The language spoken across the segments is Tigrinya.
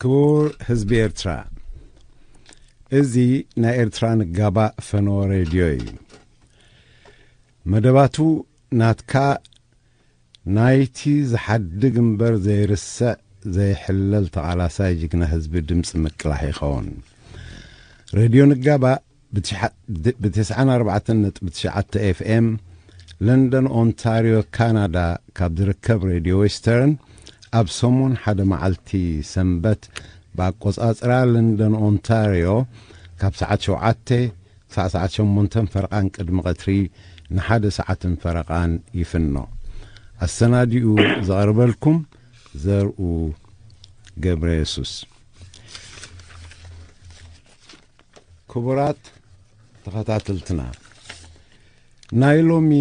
ክቡር ህዝቢ ኤርትራ፣ እዚ ናይ ኤርትራ ንጋባእ ፈነወ ሬድዮ እዩ። መደባቱ ናትካ ናይቲ ዝሓድግ እምበር ዘይርስዕ ዘይሕለል ተቓላሳይ ጅግና ህዝቢ ድምፂ ምቅላሕ ይኸውን። ሬድዮ ንጋባእ ብትሽዓ- ብ94.9 ኤፍኤም ለንደን ኦንታርዮ ካናዳ ካብ ዝርከብ ሬድዮ ዌስተርን ኣብ ሰሙን ሓደ መዓልቲ ሰንበት ብኣቆጻጽራ ለንደን ኦንታርዮ ካብ ሰዓት ሸውዓተ ክሳዕ ሰዓት ሸሞንተን ፈረቓን ቅድሚ ቀትሪ ንሓደ ሰዓትን ፈረቓን ይፍኖ። ኣሰናዲኡ ዘቕርበልኩም ዘርኡ ገብረ የሱስ። ክቡራት ተኸታተልትና፣ ናይ ሎሚ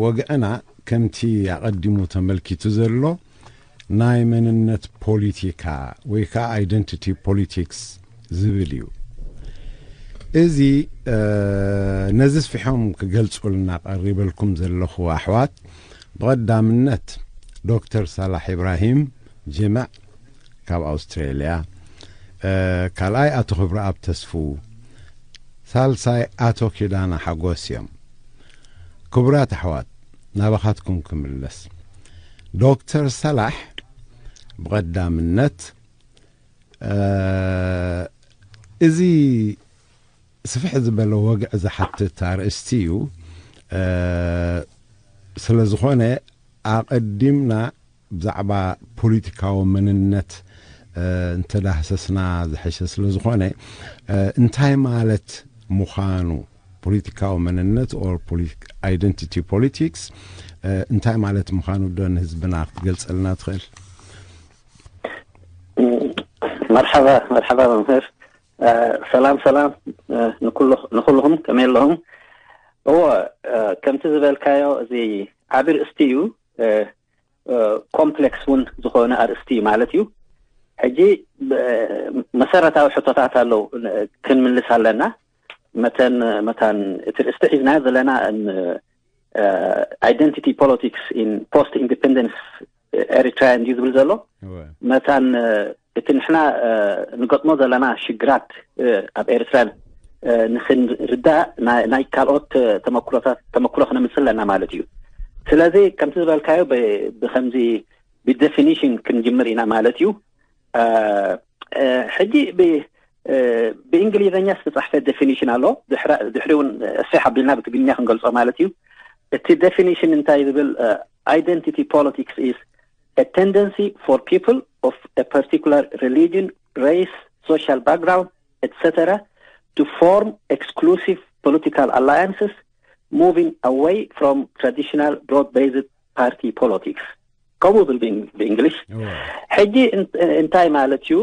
ወግዕና ከምቲ ኣቐዲሙ ተመልኪቱ ዘሎ ናይ መንነት ፖሊቲካ ወይ ከዓ ኣይደንቲቲ ፖሊቲክስ ዝብል እዩ። እዚ እ፣ ነዚ ስፊሖም ክገልጹልና ቀሪበልኩም ዘለኹ ኣሕዋት፣ ብቐዳምነት ዶክተር ሳላሕ ኢብራሂም ጅምዕ ካብ ኣውስትሬልያ፣ እ፣ ካልኣይ ኣቶ ክብረኣብ ተስፉ፣ ሳልሳይ ኣቶ ኪዳነ ሓጎስ እዮም። ክቡራት ኣሕዋት፣ ናባኻትኩም ክምለስ። ዶክተር ሳላሕ ብቐዳምነት እ፣ እዚ ስፍሕ ዝበለ ወግዒ ዝሓትት ኣርእስቲ እዩ። እ፣ ስለ ዝኾነ ኣቐዲምና ብዛዕባ ፖሊቲካዊ መንነት እ፣ እንተዳህሰስና ዝሐሸ ስለ ዝኾነ እ፣ እንታይ ማለት ምዃኑ ፖሊቲካዊ መንነት or identity politics እ፣ እንታይ ማለት ምዃኑ ዶ ንህዝብና ክትገልጸልና ትኽእል? መርሓባ መርሓባ መምህር። ሰላም ሰላም ንኩልኹም ከመይ ኣለኹም? እዎ፣ ከምቲ ዝበልካዮ እዚ ዓቢ ርእስቲ እዩ። ኮምፕሌክስ እውን ዝኾነ ኣርእስቲ እዩ ማለት እዩ። ሕጂ መሰረታዊ ሕቶታት ኣለዉ ክንምልስ ኣለና። መተን መታን እቲ ርእስቲ ሒዝናዮ ዘለና identity politics in post independence ኤሪትራያ እንድዩ ዝብል ዘሎ። መታን እቲ ንሕና ንገጥሞ ዘለና ሽግራት ኣብ ኤርትራ ንክንርዳእ ናይ ካልኦት ተመክሮታት ተመክሮ ክነምፅእ ኣለና ማለት እዩ። ስለዚ ከምቲ ዝበልካዮ ብከምዚ ብደፊኒሽን ክንጅምር ኢና ማለት እዩ። ሕጂ ብእንግሊዝኛ ዝተፃሕፈ ዴፊኒሽን ኣሎ። ድሕሪ እውን እሰይ ሓቢልና ብትግርኛ ክንገልፆ ማለት እዩ። እቲ ዴፊኒሽን እንታይ ዝብል identity politics is a tendency for people of a particular religion, race, social background, et cetera, to form exclusive political alliances, moving away from traditional broad-based party politics. ከምኡ ብል ብእንግሊሽ። ሕጂ እንታይ ማለት እዩ?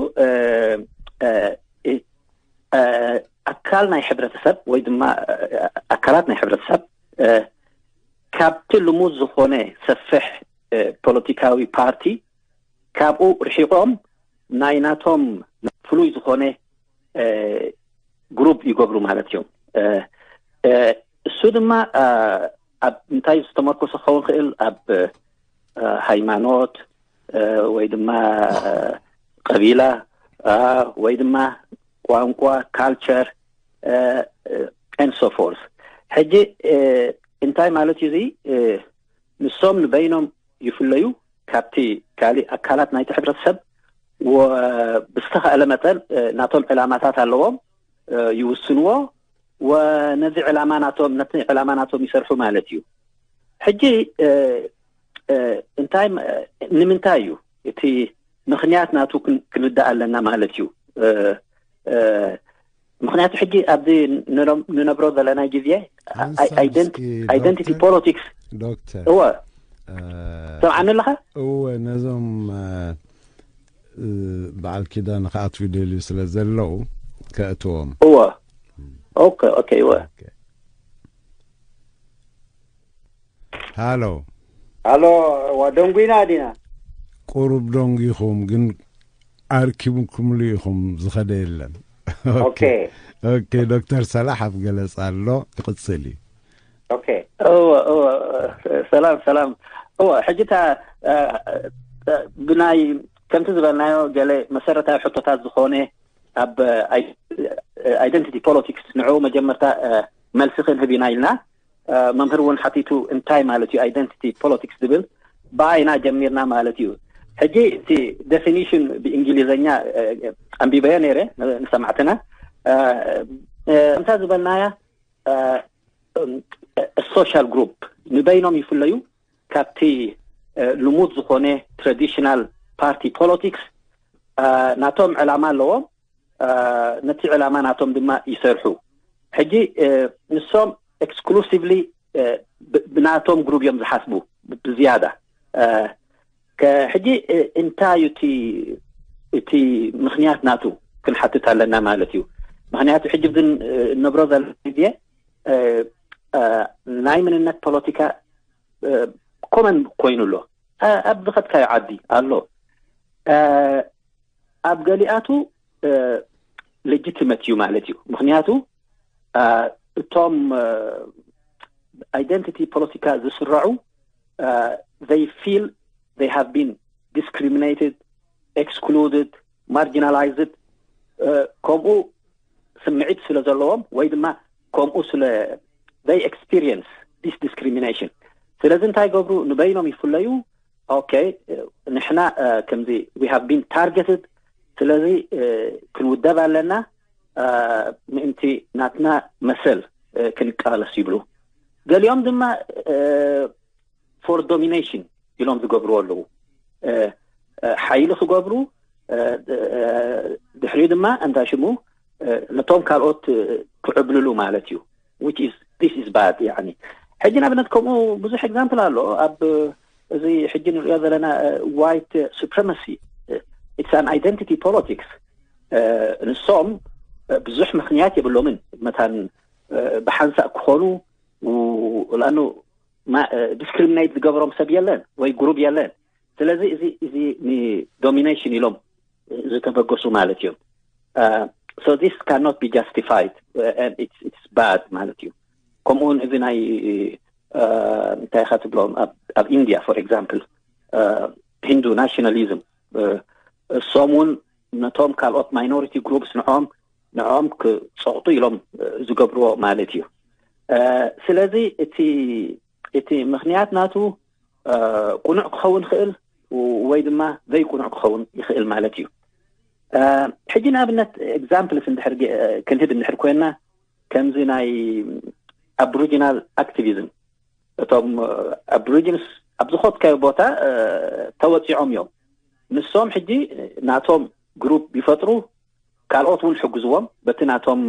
ኣካል ናይ ሕብረተሰብ ወይ ድማ ኣካላት ናይ ሕብረተሰብ ካብቲ ልሙድ ዝኾነ ሰፍሕ ፖለቲካዊ ፓርቲ ካብኡ ርሒቆም ናይ ናቶም ፍሉይ ዝኾነ ግሩፕ ይገብሩ ማለት እዮም። እሱ ድማ ኣብ እንታይ ዝተመርኮሰ ክኸውን ክእል? ኣብ ሃይማኖት ወይ ድማ ቀቢላ ወይ ድማ ቋንቋ፣ ካልቸር፣ and so forth። ሕጂ እንታይ ማለት እዩ እዚ? ንሶም ንበይኖም ይፍለዩ ካብቲ ካልእ ኣካላት ናይቲ ሕብረተሰብ። ብዝተኻእለ መጠን ናቶም ዕላማታት ኣለዎም፣ ይውስንዎ። ወነዚ ዕላማ ናቶም ነቲ ዕላማ ናቶም ይሰርሑ ማለት እዩ። ሕጂ እንታይ ንምንታይ እዩ እቲ ምኽንያት ናቱ ክንርዳእ ኣለና ማለት እዩ። ምኽንያቱ ሕጂ ኣብዚ ንነብሮ ዘለና ግዜ identity politics። ዶክተር እወ፣ ሰምዓኒ ኣለኻ? እወ፣ ነዞም በዓል ኪዳን ክኣትዉ ይደልዩ ስለ ዘለዉ ከእትዎም። እወ። ኦኬ ኦኬ። እወ። ሃሎ ሃሎ። ደንጉይና ዲና? ቁሩብ ደንጉይኹም፣ ግን ኣርኪብኩምሉ ኢኹም፣ ዝኸደ የለን። ኦኬ። ኦኬ፣ ዶክተር ሰላሕ ኣብ ገለጻ ኣሎ፣ ክቕጽል እዩ። ኦኬ። እወ እወ። ሰላም ሰላም። እወ፣ ሕጂ እታ ብናይ ከምቲ ዝበልናዮ ገለ መሰረታዊ ሕቶታት ዝኾነ ኣብ identity politics ንዕኡ መጀመርታ መልሲ ክንህብ ኢና ኢልና። መምህር እውን ሓቲቱ እንታይ ማለት እዩ identity politics ዝብል ብኣይና ጀሚርና ማለት እዩ። ሕጂ እቲ definition ብእንግሊዝኛ ኣንቢበዮ ነይረ ንሰማዕትና። ከምታ ዝበልናያ social group ንበይኖም ይፍለዩ። ካብቲ ልሙድ ዝኾነ traditional party politics ናቶም ዕላማ ኣለዎም። ነቲ ዕላማ ናቶም ድማ ይሰርሑ። ሕጂ ንሶም exclusively ብናቶም group እዮም ዝሓስቡ ብዝያዳ። ሕጂ እንታይ እዩ እቲ ምኽንያት ናቱ ክንሓትት ኣለና ማለት እዩ። ምኽንያቱ ሕጂ ብዚ እነብሮ ዘለና ግዜ ናይ ምንነት ፖለቲካ common ኮይኑ ኣሎ። ኣብ ዝኸድካዮ ዓዲ ኣሎ። ኣብ ገሊኣቱ legitimate እዩ ማለት እዩ። ምኽንያቱ እቶም identity ፖለቲካ ዝስረዑ they feel they have been discriminated, excluded, marginalized፣ ከምኡ ስምዒት ስለ ዘለዎም ወይ ድማ ከምኡ ስለ they experience this discrimination። ስለዚ እንታይ ገብሩ? ንበይኖም ይፍለዩ። okay፣ ንሕና ከምዚ we have been targeted፣ ስለዚ ክንውደብ ኣለና ምእንቲ ናትና መሰል ክንቃለስ ይብሉ። ገሊኦም ድማ for domination ኢሎም ዝገብርዎ ኣለዉ። ሓይሊ ክገብሩ፣ ድሕሪኡ ድማ እንታይ ሽሙ ነቶም ካልኦት ክዕብልሉ ማለት እዩ። Which is this is bad። ያኒ ሕጂ ንኣብነት ከምኡ ብዙሕ example ኣሎ። ኣብ እዚ ሕጂ ንሪኦ ዘለና white supremacy it's an identity politics። ንሶም ብዙሕ ምኽንያት የብሎምን መታን ብሓንሳእ ክኾኑ ለኣኑ discriminate ዝገብሮም ሰብ የለን ወይ group የለን። ስለዚ እዚ እዚ ን domination ኢሎም ዝተበገሱ ማለት እዮም። So this cannot be justified and it's bad ማለት እዩ። ከምኡውን እዚ ናይ እንታይ ኢኻ ትብሎም ኣብ ኢንድያ for example Hindu nationalism እሶም እውን ነቶም ካልኦት minority groups ንዖም ንዖም ክፀቕጡ ኢሎም ዝገብርዎ ማለት እዩ። ስለዚ እቲ እቲ ምኽንያት ናቱ ቁኑዕ ክኸውን ይኽእል ወይ ድማ ዘይቁኑዕ ክኸውን ይኽእል ማለት እዩ። ሕጂ ንኣብነት examples እንድሕር ክንህብ እንድሕር ኮይና ከምዚ ናይ Aboriginal activism እቶም Aborigines ኣብ ዝኾትካዮ ቦታ ተወፂዖም እዮም። ንሶም ሕጂ ናቶም group ይፈጥሩ፣ ካልኦት እውን ሕግዝዎም በቲ ናቶም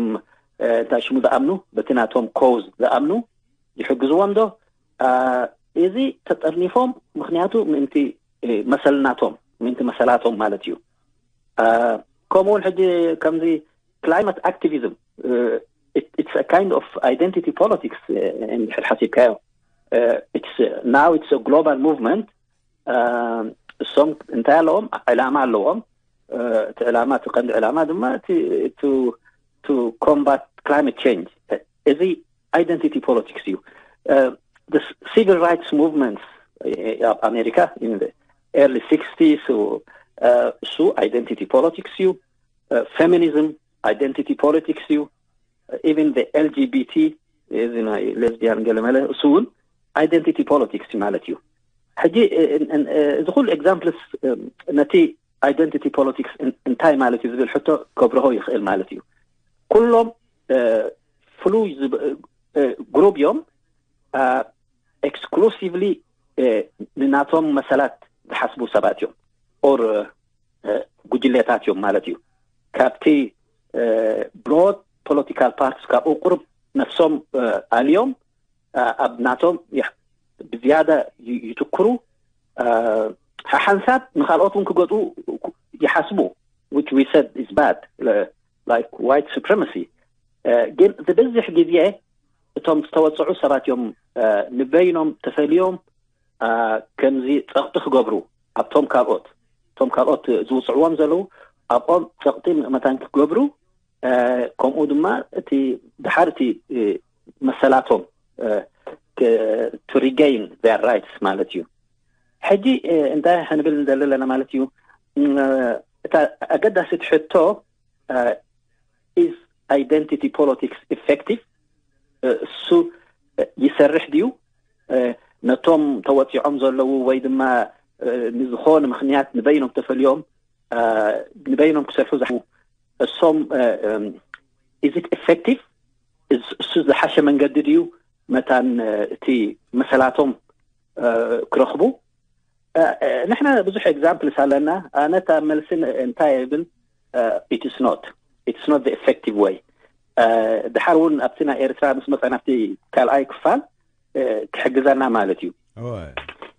እንታይ ሽሙ ዝኣምኑ በቲ ናቶም cause ዝኣምኑ ይሕግዝዎም ዶ? እዚ ተጠርኒፎም ምኽንያቱ ምእንቲ መሰልናቶም ምእንቲ መሰላቶም ማለት እዩ። ከምኡ እውን ሕጂ ከምዚ climate activism it's a kind of identity politics እንድሕር ሓሲብካዮ it's now it's a global movement። እሶም እንታይ ኣለዎም? ዕላማ ኣለዎም። እቲ ዕላማ እቲ ቀንዲ ዕላማ ድማ to combat climate change እዚ identity politics እዩ። Civil rights movements ኣብ ኣሜሪካ in the early sixties እሱ identity politics እዩ። Feminism identity politics እዩ። Even the LGBT እዚ ናይ lesbian ገለመለ እሱ እውን identity politics ማለት እዩ። ሕጂ እዚ ኩሉ examples ነቲ identity politics እንታይ ማለት እዩ ዝብል ሕቶ ከብርሆ ይኽእል ማለት እዩ። ኩሎም ፍሉይ group እዮም። Exclusively ንናቶም መሰላት ዝሓስቡ ሰባት እዮም or ጉጅሌታት እዮም ማለት እዩ። ካብቲ broad political parties ካብኡ ቁርብ ነፍሶም ኣልዮም ኣብ ናቶም ብዝያዳ ይትኩሩ። ሓሓንሳብ ንካልኦት እውን ክገጥኡ ይሓስቡ which we said is bad like white supremacy። ግን ዝበዝሕ ግዜ እቶም ዝተወፅዑ ሰባት እዮም ንበይኖም ተፈልዮም ከምዚ ፀቕጢ ክገብሩ ኣብቶም ካልኦት እቶም ካልኦት ዝውፅዕዎም ዘለዉ ኣብኦም ፀቕጢ መታን ክገብሩ ከምኡ ድማ እቲ ድሓር እቲ መሰላቶም to regain their rights ማለት እዩ። ሕጂ እንታይ ክንብል ንደሊ ኣለና ማለት እዩ? እታ ኣገዳሲት ሕቶ፣ is identity politics effective? እሱ ይሰርሕ ድዩ? ነቶም ተወፂዖም ዘለዉ ወይ ድማ ንዝኾነ ምኽንያት ንበይኖም ተፈልዮም ንበይኖም ክሰርሑ ዝሓ እሶም is it effective? እሱ ዝሓሸ መንገዲ ድዩ መታን እቲ መሰላቶም ክረኽቡ? ንሕና ብዙሕ examples ኣለና። ኣነ እታ መልሲ እንታይ ይብል? It is not, it's not the effective way። ድሓር እውን ኣብቲ ናይ ኤርትራ ምስ መፀና ኣብቲ ካልኣይ ክፋል ክሕግዘና ማለት እዩ።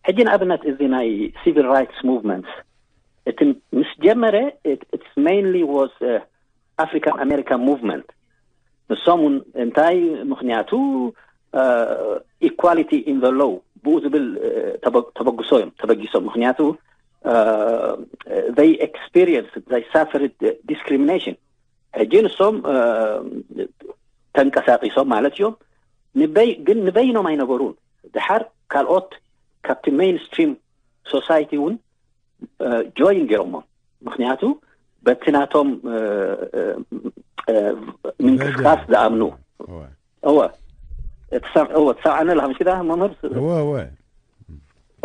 ሕጂ ንኣብነት እዚ ናይ civil rights movements እቲ ምስ ጀመረ it's mainly was African American movement። ንሶም እውን እንታይ ምኽንያቱ equality in the law ብኡ ዝብል ተበግሶ እዮም ተበጊሶም። ምኽንያቱ they experienced, they suffered discrimination። ሕጂ ንሶም ተንቀሳቂሶም ማለት እዮም። ንበይ ግን ንበይኖም ኣይነበሩን። ድሓር ካልኦት ካብቲ mainstream society እውን join ገይሮሞ። ምኽንያቱ በቲ ናቶም ምንቅስቃስ ዝኣምኑ። እወ እወ ትሰምዓኒ ኣለኻ ምሽ መምህር? እወ እወ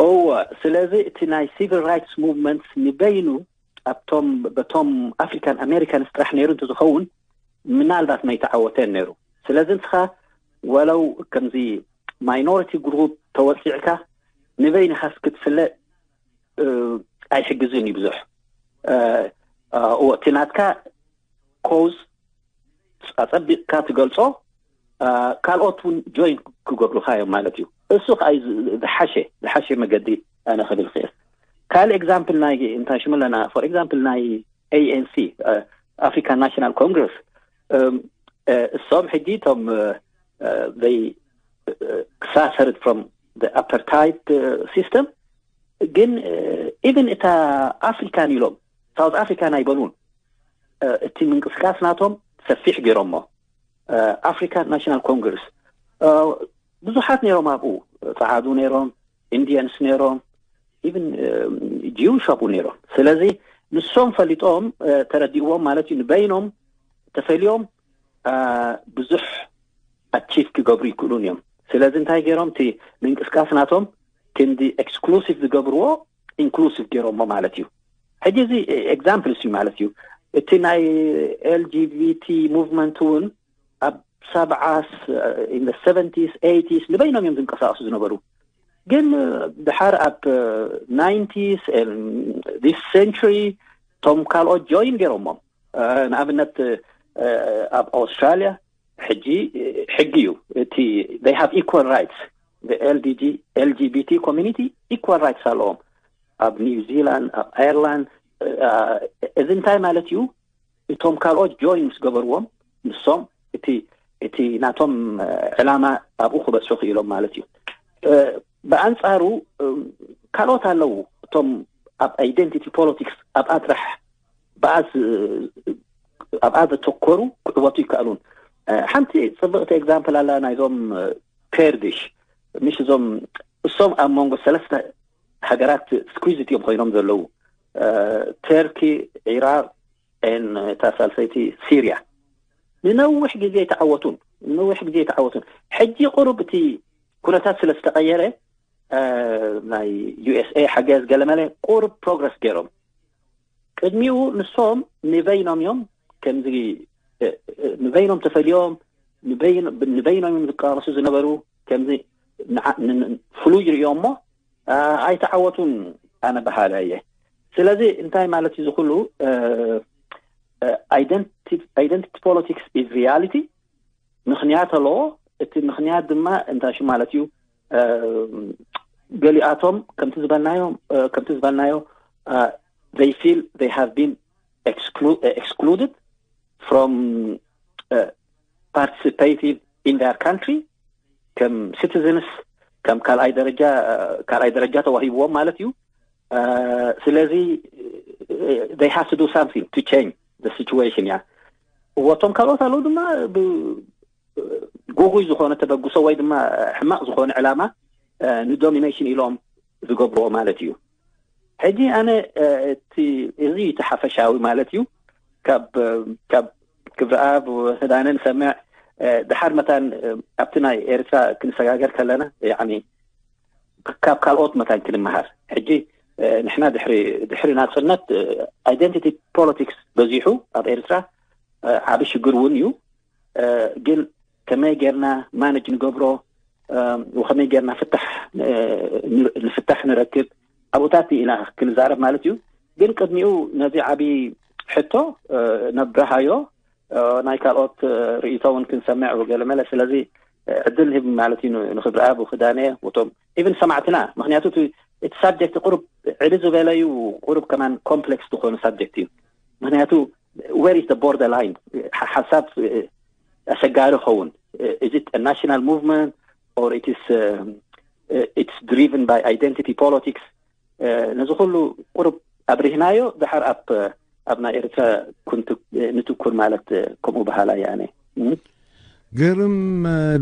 እወ ስለዚ እቲ ናይ civil rights movement ንበይኑ ኣብቶም በቶም African Americans ጥራሕ ነይሩ እንተዝኸውን ምናልባት መይተዓወተን ነይሩ። ስለዚ ንስኻ ወለው ከምዚ minority group ተወሲዕካ ንበይንኻስ ክትፍለ ኣይሕግዝን እዩ ብዙሕ። እዎ እቲ ናትካ cause ኣፀቢቕካ ትገልፆ ካልኦት እውን join ክገብሩካ እዮም ማለት እዩ። እሱ ከዓ ዝሓሸ ዝሓሸ መገዲ ኣነ ክብል ክእል። ካልእ example ናይ እንታይ ሽሙ ኣለና for example ናይ A N C African National Congress እሶም ሕጂ እቶም they suffered from the apartheid system ግን even እታ ኣፍሪካን ኢሎም ሳውት ኣፍሪካን ኣይበሉን። እቲ ምንቅስቃስ ናቶም ሰፊሕ ገይሮሞ African National Congress ብዙሓት ነይሮም ኣብኡ ፃዓዱ ነይሮም Indians ነይሮም even Jewish ኣብኡ ነይሮም። ስለዚ ንሶም ፈሊጦም ተረዲእዎም ማለት እዩ። ንበይኖም ተፈልዮም ብዙሕ achieve ክገብሩ ይክእሉን እዮም። ስለዚ እንታይ ገይሮም እቲ ምንቅስቃስ ናቶም ክንዲ exclusive ዝገብርዎ inclusive ገይሮሞ ማለት እዩ። ሕጂ እዚ examples እዩ ማለት እዩ። እቲ ናይ LGBT movement እውን ኣብ ሰብዓስ in the seventies eighties ንበይኖም እዮም ዝንቀሳቀሱ ዝነበሩ። ግን ድሓር ኣብ nineties this century እቶም ካልኦት join ገይሮሞም። ንኣብነት ኣብ ኣውስትራሊያ ሕጂ ሕጊ እዩ እቲ they have equal rights። LGBT community equal rights ኣለዎም ኣብ ኒው ዚላንድ ኣብ ኣየርላንድ። እዚ እንታይ ማለት እዩ? እቶም ካልኦት join ምስ ገበርዎም ንሶም እቲ እቲ ናቶም ዕላማ ኣብኡ ክበፅሑ ክኢሎም ማለት እዩ። ብኣንፃሩ ካልኦት ኣለዉ እቶም ኣብ identity politics ኣብኣ ጥራሕ ብኣ ኣብኣ ዘተኮሩ ክዕወቱ ይከኣሉን። ሓንቲ ፅብቕቲ example ኣላ ናይዞም Kurdish ምሽ እዞም እሶም ኣብ መንጎ ሰለስተ ሃገራት squeezed እዮም ኮይኖም ዘለዉ ተርኪ፣ ዒራቅ፣ እታ ሳልሰይቲ ሲርያ ንነዊሕ ግዜ ኣይተዓወቱን። ንነዊሕ ግዜ ኣይተዓወቱን። ሕጂ ቁሩብ እቲ ኩነታት ስለ ዝተቀየረ ናይ USA ሓገዝ ገለመለ ቁሩብ progress ገይሮም። ቅድሚኡ ንሶም ንበይኖም እዮም ከምዚ ንበይኖም ተፈልዮም ንበይኖም እዮም ዝቃለሱ ዝነበሩ። ከምዚ ፍሉይ ይርእዮ እሞ ኣይተዓወቱን ኣነ በሃሊ እየ። ስለዚ እንታይ ማለት እዩ ዝኩሉ identity politics is reality። ምክንያት ኣለዎ። እቲ ምክንያት ድማ እንታይ ሽሙ ማለት እዩ? ገሊኣቶም ከምቲ ዝበልናዮ ከምቲ ዝበልናዮ they feel they have been excluded from participating in their country ከም citizens ከም ካልኣይ ደረጃ ካልኣይ ደረጃ ተዋሂብዎም ማለት እዩ። ስለዚ they have to do something to change the situation እያ። እወቶም ካልኦት ኣለዉ ድማ ብጎጉይ ዝኾነ ተበግሶ ወይ ድማ ሕማቕ ዝኾነ ዕላማ ንዶሚኔሽን ኢሎም ዝገብርዎ ማለት እዩ። ሕጂ ኣነ እቲ እዚ እቲ ሓፈሻዊ ማለት እዩ። ካብ ካብ ክብረኣብ ክዳነ ንሰምዕ፣ ድሓር መታን ኣብቲ ናይ ኤርትራ ክንሰጋገር ከለና፣ ያኒ ካብ ካልኦት መታን ክንመሃር። ሕጂ ንሕና ድሕሪ ድሕሪ ናጽነት፣ ኣይደንቲቲ ፖለቲክስ በዚሑ ኣብ ኤርትራ፣ ዓቢ ሽግር እውን እዩ። ግን ከመይ ጌርና ማነጅ ንገብሮ፣ ወከመይ ጌርና ፍታሕ ንፍታሕ ንረክብ፣ ኣብኡታት ኢና ክንዛረብ ማለት እዩ። ግን ቅድሚኡ ነዚ ዓቢ ሕቶ ነብርሃዮ፣ ናይ ካልኦት ርእይቶ እውን ክንሰምዕ ወገለመለ። ስለዚ ዕድል ንህብ ማለት እዩ ንክብርኣብ፣ ክዳነ፣ ወቶም ኢቭን ሰማዕትና። ምክንያቱ እቲ ሳብጀክት ቁሩብ ዕሊ ዝበለዩ፣ ቁሩብ ከማን ኮምፕሌክስ ዝኾኑ ሳብጀክት እዩ። ምክንያቱ where is the border line? ሓሳብ ኣሸጋሪ ኸውን። Is it a national movement or it is, um, uh, it's driven by identity politics? ነዚ ኩሉ ቁሩብ ኣብሪህናዮ፣ ድሓር ኣብ ኣብ ናይ ኤርትራ ንትኩር ማለት ከምኡ በሃላ እያ። ኣነ ግርም።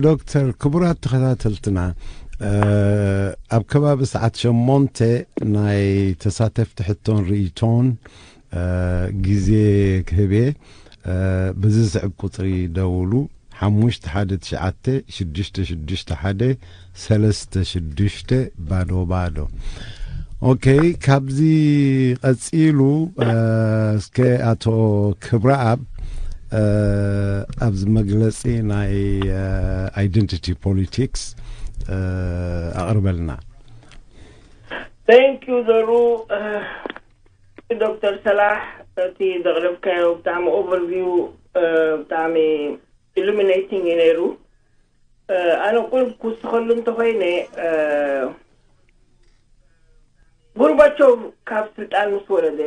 ዶክተር፣ ክቡራት ተኸታተልትና፣ ኣብ ከባቢ ሰዓት ሸሞንተ ናይ ተሳተፍቲ ሕቶን ርእይቶን ግዜ ክህብ እየ። ብዚ ዝስዕብ ቁፅሪ ደውሉ። ሓሙሽተ ሓደ ትሽዓተ ሽዱሽተ ሽዱሽተ ሓደ ሰለስተ ሽዱሽተ ባዶ ባዶ። ኦኬ፣ ካብዚ ቀፂሉ እስከ ኣቶ ክብረኣብ ኣብዚ መግለፂ ናይ ኣይደንቲቲ ፖሊቲክስ ኣቕርበልና። Thank you ዘሩ። ዶክተር ሰላሕ፣ እቲ ዘቕረብካዮ ብጣዕሚ ኦቨርቪው ብጣዕሚ ኢሉሚኔቲንግ እዩ ነይሩ። ኣነ ቁሩብ ክውስኸሉ እንተኾይነ፣ ጎርባቾቭ ካብ ስልጣን ምስ ወረደ፣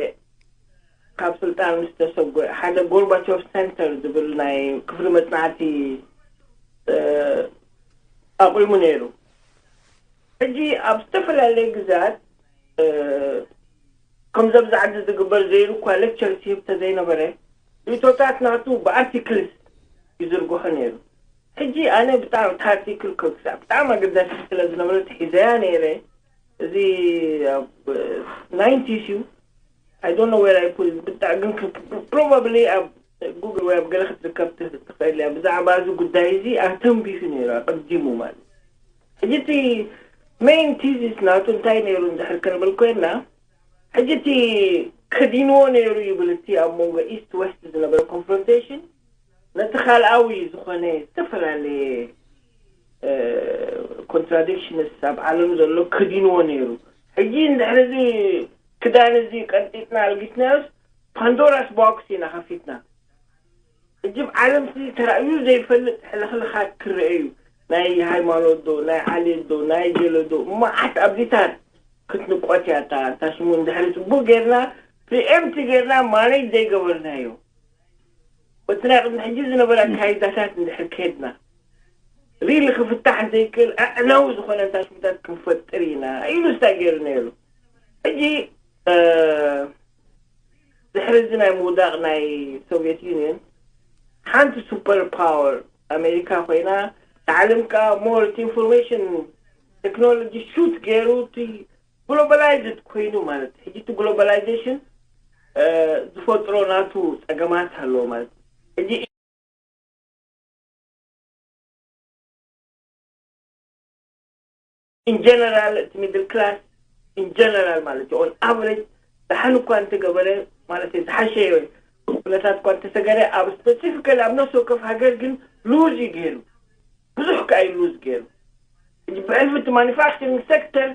ካብ ስልጣን ምስ ተሰጎ፣ ሓደ ጎርባቾቭ ሰንተር ዝብል ናይ ክፍሊ መጽናዕቲ ኣቑሙ ነይሩ። ሕጂ ኣብ ዝተፈላለየ ግዛት ከምዚ ኣብዚ ዓዲ ዝግበር ዘይሩ እኳ ሌክቸር ትህብ ተዘይነበረ፣ ርእቶታት ናቱ ብኣርቲክልስ ይዝርግሖ ነይሩ። ሕጂ ኣነ ብጣዕሚ እቲ ኣርቲክል ክሳዕ ብጣዕሚ ኣገዳሲ ስለ ዝነበረት ሒዘያ ነይረ። እዚ ኣብ ናይንቲስ እዩ። I don't know where I put it። ብጣዕ ግን ክ- probably ኣብ ጉግል ወይ ኣብ ገለ ክትርከብ ት- ትኽእል እያ። ብዛዕባ እዚ ጉዳይ እዚ ኣተንቢሁ ነይሩ ኣቐዲሙ ማለት እዩ። ሕጂ እቲ ሜይን ቲዚስ ናቱ እንታይ ነይሩ እንድሕር ክንብል ኮይንና፣ ሕጂ እቲ ከዲንዎ ነይሩ ይብል እቲ ኣብ መንጎ ኢስት ዌስት ዝነበረ ኮንፍሮንቴሽን ነቲ ካልኣዊ ዝኾነ ዝተፈላለየ ኮንትራዲክሽንስ ኣብ ዓለም ዘሎ ከዲንዎ ነይሩ። ሕጂ እንድሕር እዚ ክዳን እዚ ቀንጢጥና ኣልጊስናዮስ ፓንዶራስ ቦክስ ኢና ከፊትና። ሕጂ ኣብ ዓለም ሲ ተራእዩ ዘይፈልጥ ሕልኽልኻት ክረአ እዩ። ናይ ሃይማኖት ዶ፣ ናይ ዓሌት ዶ፣ ናይ ገለ ዶ፣ መዓት ኣብዚታት ክትንቆት እያ። እታ እታ ሽሙ እንድሕሪ ጽቡቕ ጌርና ፕሪኤምፕት ጌርና ማኔጅ ዘይገበርናዮ በቲ ናይ ቅድሚ ሕጂ ዝነበረ ኣካይዳታት እንድሕር ከድና ሪሊ ክፍታሕ ዘይክእል ኣዕናዊ ዝኾነ እንታይ ሽሙታት ክንፈጥር ኢና ኢሉ ስታ ገይሩ ነይሩ። ሕጂ ድሕሪ እዚ ናይ ምውዳቕ ናይ ሶቪየት ዩኒየን ሓንቲ ሱፐር ፓወር ኣሜሪካ ኮይና ንዓለም ከዓ ሞር እቲ ኢንፎርሜሽን ቴክኖሎጂ ሹት ገይሩ እቲ ግሎባላይዝድ ኮይኑ ማለት ሕጂ እቲ ግሎባላይዜሽን ዝፈጥሮ ናቱ ፀገማት ኣለዎ ማለት ሕጂ ኢንጀነራል እቲ ሚድል ክላስ ኢንጀነራል ማለት እዩ ኦን ኣቨሬጅ ዝሓን እኳ እንተገበረ ማለት እዩ ዝሓሸ ኩነታት እኳ እንተሰገረ ኣብ ስፐሲፊካሊ ኣብ ነፍሲ ወከፍ ሃገር ግን ሉዝ እዩ ገይሩ ብዙሕ ከዓ እዩ ሉዝ ገይሩ ብሕልፊ እቲ ማኒፋክቸሪንግ ሴክተር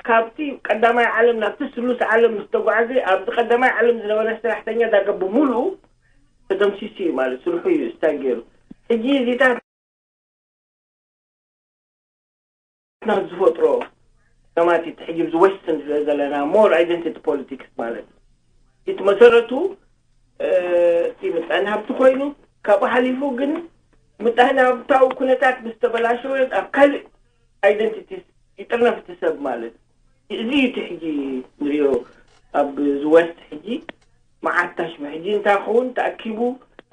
ካብቲ ቀዳማይ ዓለም ናብቲ ስሉስ ዓለም ምስ ተጓዓዘ ኣብዚ ቀዳማይ ዓለም ዝነበረ ሰራሕተኛ ዳርጋ ብምሉኡ ተደምሲሱ እዩ ማለት ስርሑ እዩ ስታይ ገይሩ ሕጂ እዚታት ናብ ዝፈጥሮ ከማቲ ሕጂ ኣብዚ ወስትን ዝሪኦ ዘለና ሞር ኣይደንቲቲ ፖለቲክስ ማለት እዩ እቲ መሰረቱ እቲ ምጣኔ ሃብቲ ኮይኑ ካብኡ ሓሊፉ ግን ምጣኔ ሃብታዊ ኩነታት ምስ ተበላሸወ ኣብ ካልእ ኣይደንቲቲ ይጥርነፍ እቲ ሰብ ማለት እዚ እቲ ሕጂ ንሪኦ ኣብ ዝወስት ሕጂ መዓት ታሽሙ ሕጂ እንታይ ክኸውን ተኣኪቡ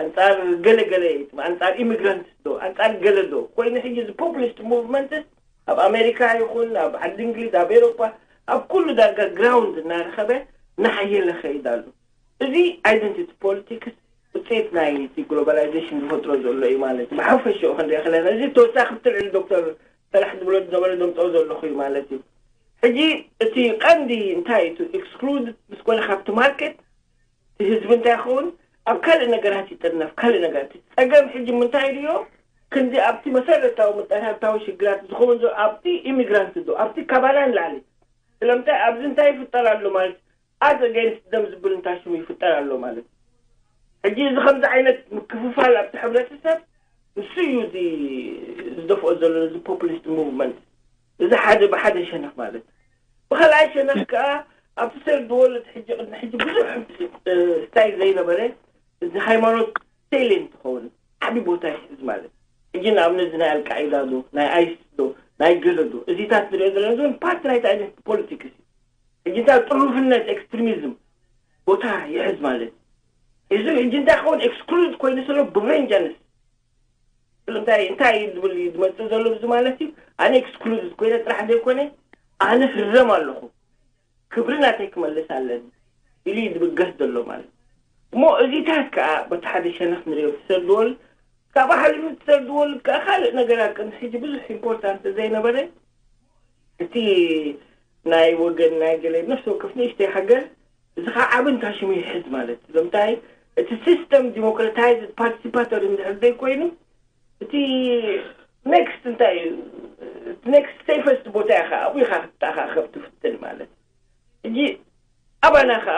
ኣንፃር ገለገለ ኣንፃር ኢሚግራንትስ ዶ ኣንፃር ገለ ዶ ኮይኑ ሕጂ እዚ ፖፕሊስት ሙቭመንትስ ኣብ ኣሜሪካ ይኹን ኣብ ዓዲ እንግሊዝ ኣብ ኤሮፓ ኣብ ኩሉ ዳርጋ ግራውንድ እናረኸበ እናሓየለ ኸይድ ኣሎ። እዚ ኣይደንቲቲ ፖለቲክስ ውፅኢት ናይ እቲ ግሎባላይዜሽን ዝፈጥሮ ዘሎ እዩ ማለት እዩ። ብሓፈሽኡ ክንሪኦ ከለና፣ እዚ ተወሳኺ ትልዕሊ ዶክተር ሰላሕ ዝብሎ ዝነበረ ዘምፅኦ ዘለኹ እዩ ማለት እዩ። ሕጂ እቲ ቀንዲ እንታይ እዩ? ኤክስክሉድ ምስ ኮነ ካብቲ ማርኬት፣ እቲ ህዝቢ እንታይ ይኸውን? ኣብ ካልእ ነገራት ይጥርነፍ፣ ካልእ ነገራት። እቲ ጸገም ሕጂ ምንታይ ድዮ? ክንዲ ኣብቲ መሰረታዊ መጠናታዊ ሽግራት ዝኸውን ዘሎ ኣብቲ ኢሚግራንት ዶ ኣብቲ ካባና ንላዕሊ? ስለምንታይ ኣብዚ እንታይ ይፍጠር ኣሎ ማለት፣ ኣዝ ኣገይንስት ደም ዝብል እንታይ ሽሙ ይፍጠር ኣሎ ማለት። ሕጂ እዚ ከምዚ ዓይነት ምክፍፋል ኣብቲ ሕብረተሰብ፣ ንሱ እዩ እዚ ዝደፍኦ ዘሎ፣ እዚ ፖፑሊስት ሙቭመንት። እዚ ሓደ ብሓደ ሸነኽ ማለት። ብኻልኣይ ሸነኽ ከኣ ኣብቲ ሰርድ ወርልድ ሕጂ ቅድሚ ሕጂ ብዙሕ ስታይል ዘይነበረ፣ እዚ ሃይማኖት ሴሌን ትኸውን ዓቢ ቦታ ይሕዝ ማለት። ሕጂ ንኣብነት እዚ ናይ ኣልቃዒዳ ዶ ናይ ኣይሲስ ዶ ናይ ገለ ዶ እዚታት ንሪኦ ዘለና ዞን ፓርቲ ናይቲ ኣይደንቲቲ ፖለቲክስ እዩ። ሕጂ እንታይ ጥሩፍነት ኤክስትሪሚዝም ቦታ ይሕዝ ማለት። እዚ ሕጂ እንታይ ክኸውን ኤክስክሉድ ኮይኑ ስለ ብቬንጃንስ እንታይ እንታይ እዩ ዝብል እዩ ዝመፅእ ዘሎ እዚ ማለት እዩ። ኣነ ኤክስክሉድ ኮይነ ጥራሕ ዘይኮነ ኣነ ህረም ኣለኹ፣ ክብሪ ናተይ ክመልስ ኣለኒ ኢሉ እዩ ዝብገስ ዘሎ ማለት። እሞ እዚታት ከዓ በቲ ሓደ ሸነኽ ንሪኦ ትሰድወል ካብኡ ሓሊፉ ትሰድወል ከዓ ካልእ ነገራት ቅድሚ ሕጂ ብዙሕ ኢምፖርታንት ዘይነበረ እቲ ናይ ወገን ናይ ገለ ነፍሲ ወከፍ ንእሽተይ ሃገር እዚ ከዓ ዓቢ እንታይ ሽሙ ይሕዝ ማለት እዩ። ለምታይ እቲ ሲስተም ዲሞክራታይዝድ ፓርቲሲፓቶሪ እንድሕር ዘይኮይኑ እቲ ኔክስት እንታይ እዩ? እቲ ኔክስት ሴፈስት ቦታ ኢኻ ኣብኡ ኢኻ ክትተኣኻኸብ ትፍትን ማለት እዩ። ሕጂ ኣባና ከዓ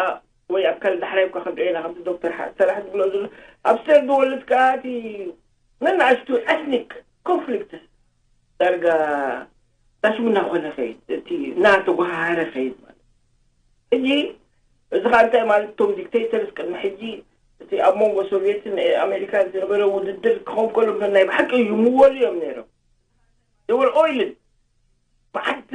ወይ ኣብ ካልእ ዳሕራይ እኳ ክንሪኦ ኢና ከምቲ ዶክተር ሓ- ሰላሕ ዝብሎ ዘሎ ኣብ ሰርድ ወርልድ ከዓ እቲ ነናእሽቱ ኤትኒክ ኮንፍሊክትስ ዳርጋ ታሽሙ እናኾነ ኸይድ እቲ እናተጓሃሃረ ኸይድ ማለት ሕጂ እዚ ከዓ እንታይ ማለት እቶም ዲክቴተርስ ቅድሚ ሕጂ እቲ ኣብ መንጎ ሶቪየትን ኣሜሪካን ዝነበረ ውድድር ክኸውን ከሎ ናይ ብሓቂ ይምወሉ እዮም ነይሮም። They were oiled። መዓት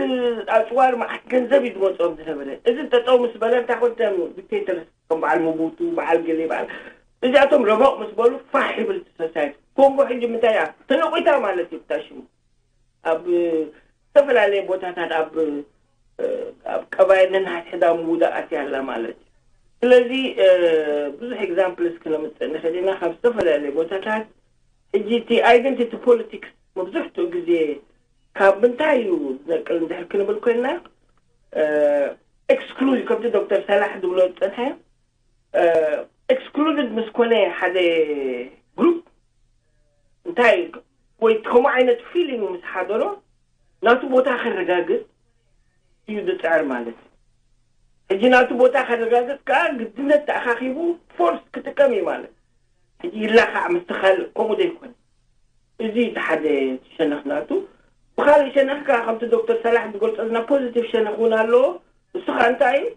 ኣፅዋር መዓት ገንዘብ እዩ ዝመፅኦም ዝነበረ። እዚ ጠጠው ምስ በለ እንታይ ኮንተም ዲክቴተርስ ከም በዓል ሙቡቱ በዓል ገሌ በዓል እዚኣቶም ረበቕ ምስ በሉ ፋሕ ይብል እቲ ሶሳይቲ። ኮንጎ ሕጂ ምንታይ እያ ተነቂታ ማለት እዩ ብታሽሙ ኣብ ዝተፈላለየ ቦታታት ኣብ ኣብ ቀባይል ነንሓድሕዳ ምውዳእ ኣትያ ኣላ ማለት እዩ። ስለዚ ብዙሕ ኤግዛምፕልስ ክነምፅእ ንኽእል ኢና ካብ ዝተፈላለየ ቦታታት። ሕጂ እቲ ኣይደንቲቲ ፖለቲክስ መብዝሕትኡ ግዜ ካብ ምንታይ እዩ ዝነቅል እንድሕር ክንብል ኮይንና ኤክስክሉድ ከምቲ ዶክተር ሰላሕ ዝብሎ ዝፀንሐ ኤክስክሉድድ ምስ ኮነ ሓደ ግሩፕ እንታይ ወይ ከምኡ ዓይነት ፊሊንግ ምስ ሓደሮ ናቱ ቦታ ከረጋግፅ እዩ ዝፅዕር ማለት እዩ። ሕጂ ናቱ ቦታ ከረጋግፅ ከዓ ግድነት ተኣኻኺቡ ፎርስ ክጥቀም እዩ ማለት ሕጂ ይላኻዕ ምስትኻል ከምኡ ዘይኮነ እዚ እቲ ሓደ ሸነኽ ናቱ። ብካልእ ሸነኽ ከዓ ከምቲ ዶክተር ሰላሕ ዝገልፆ ዝና ፖዚቲቭ ሸነኽ እውን ኣለዎ። እሱ ከዓ እንታይ እዩ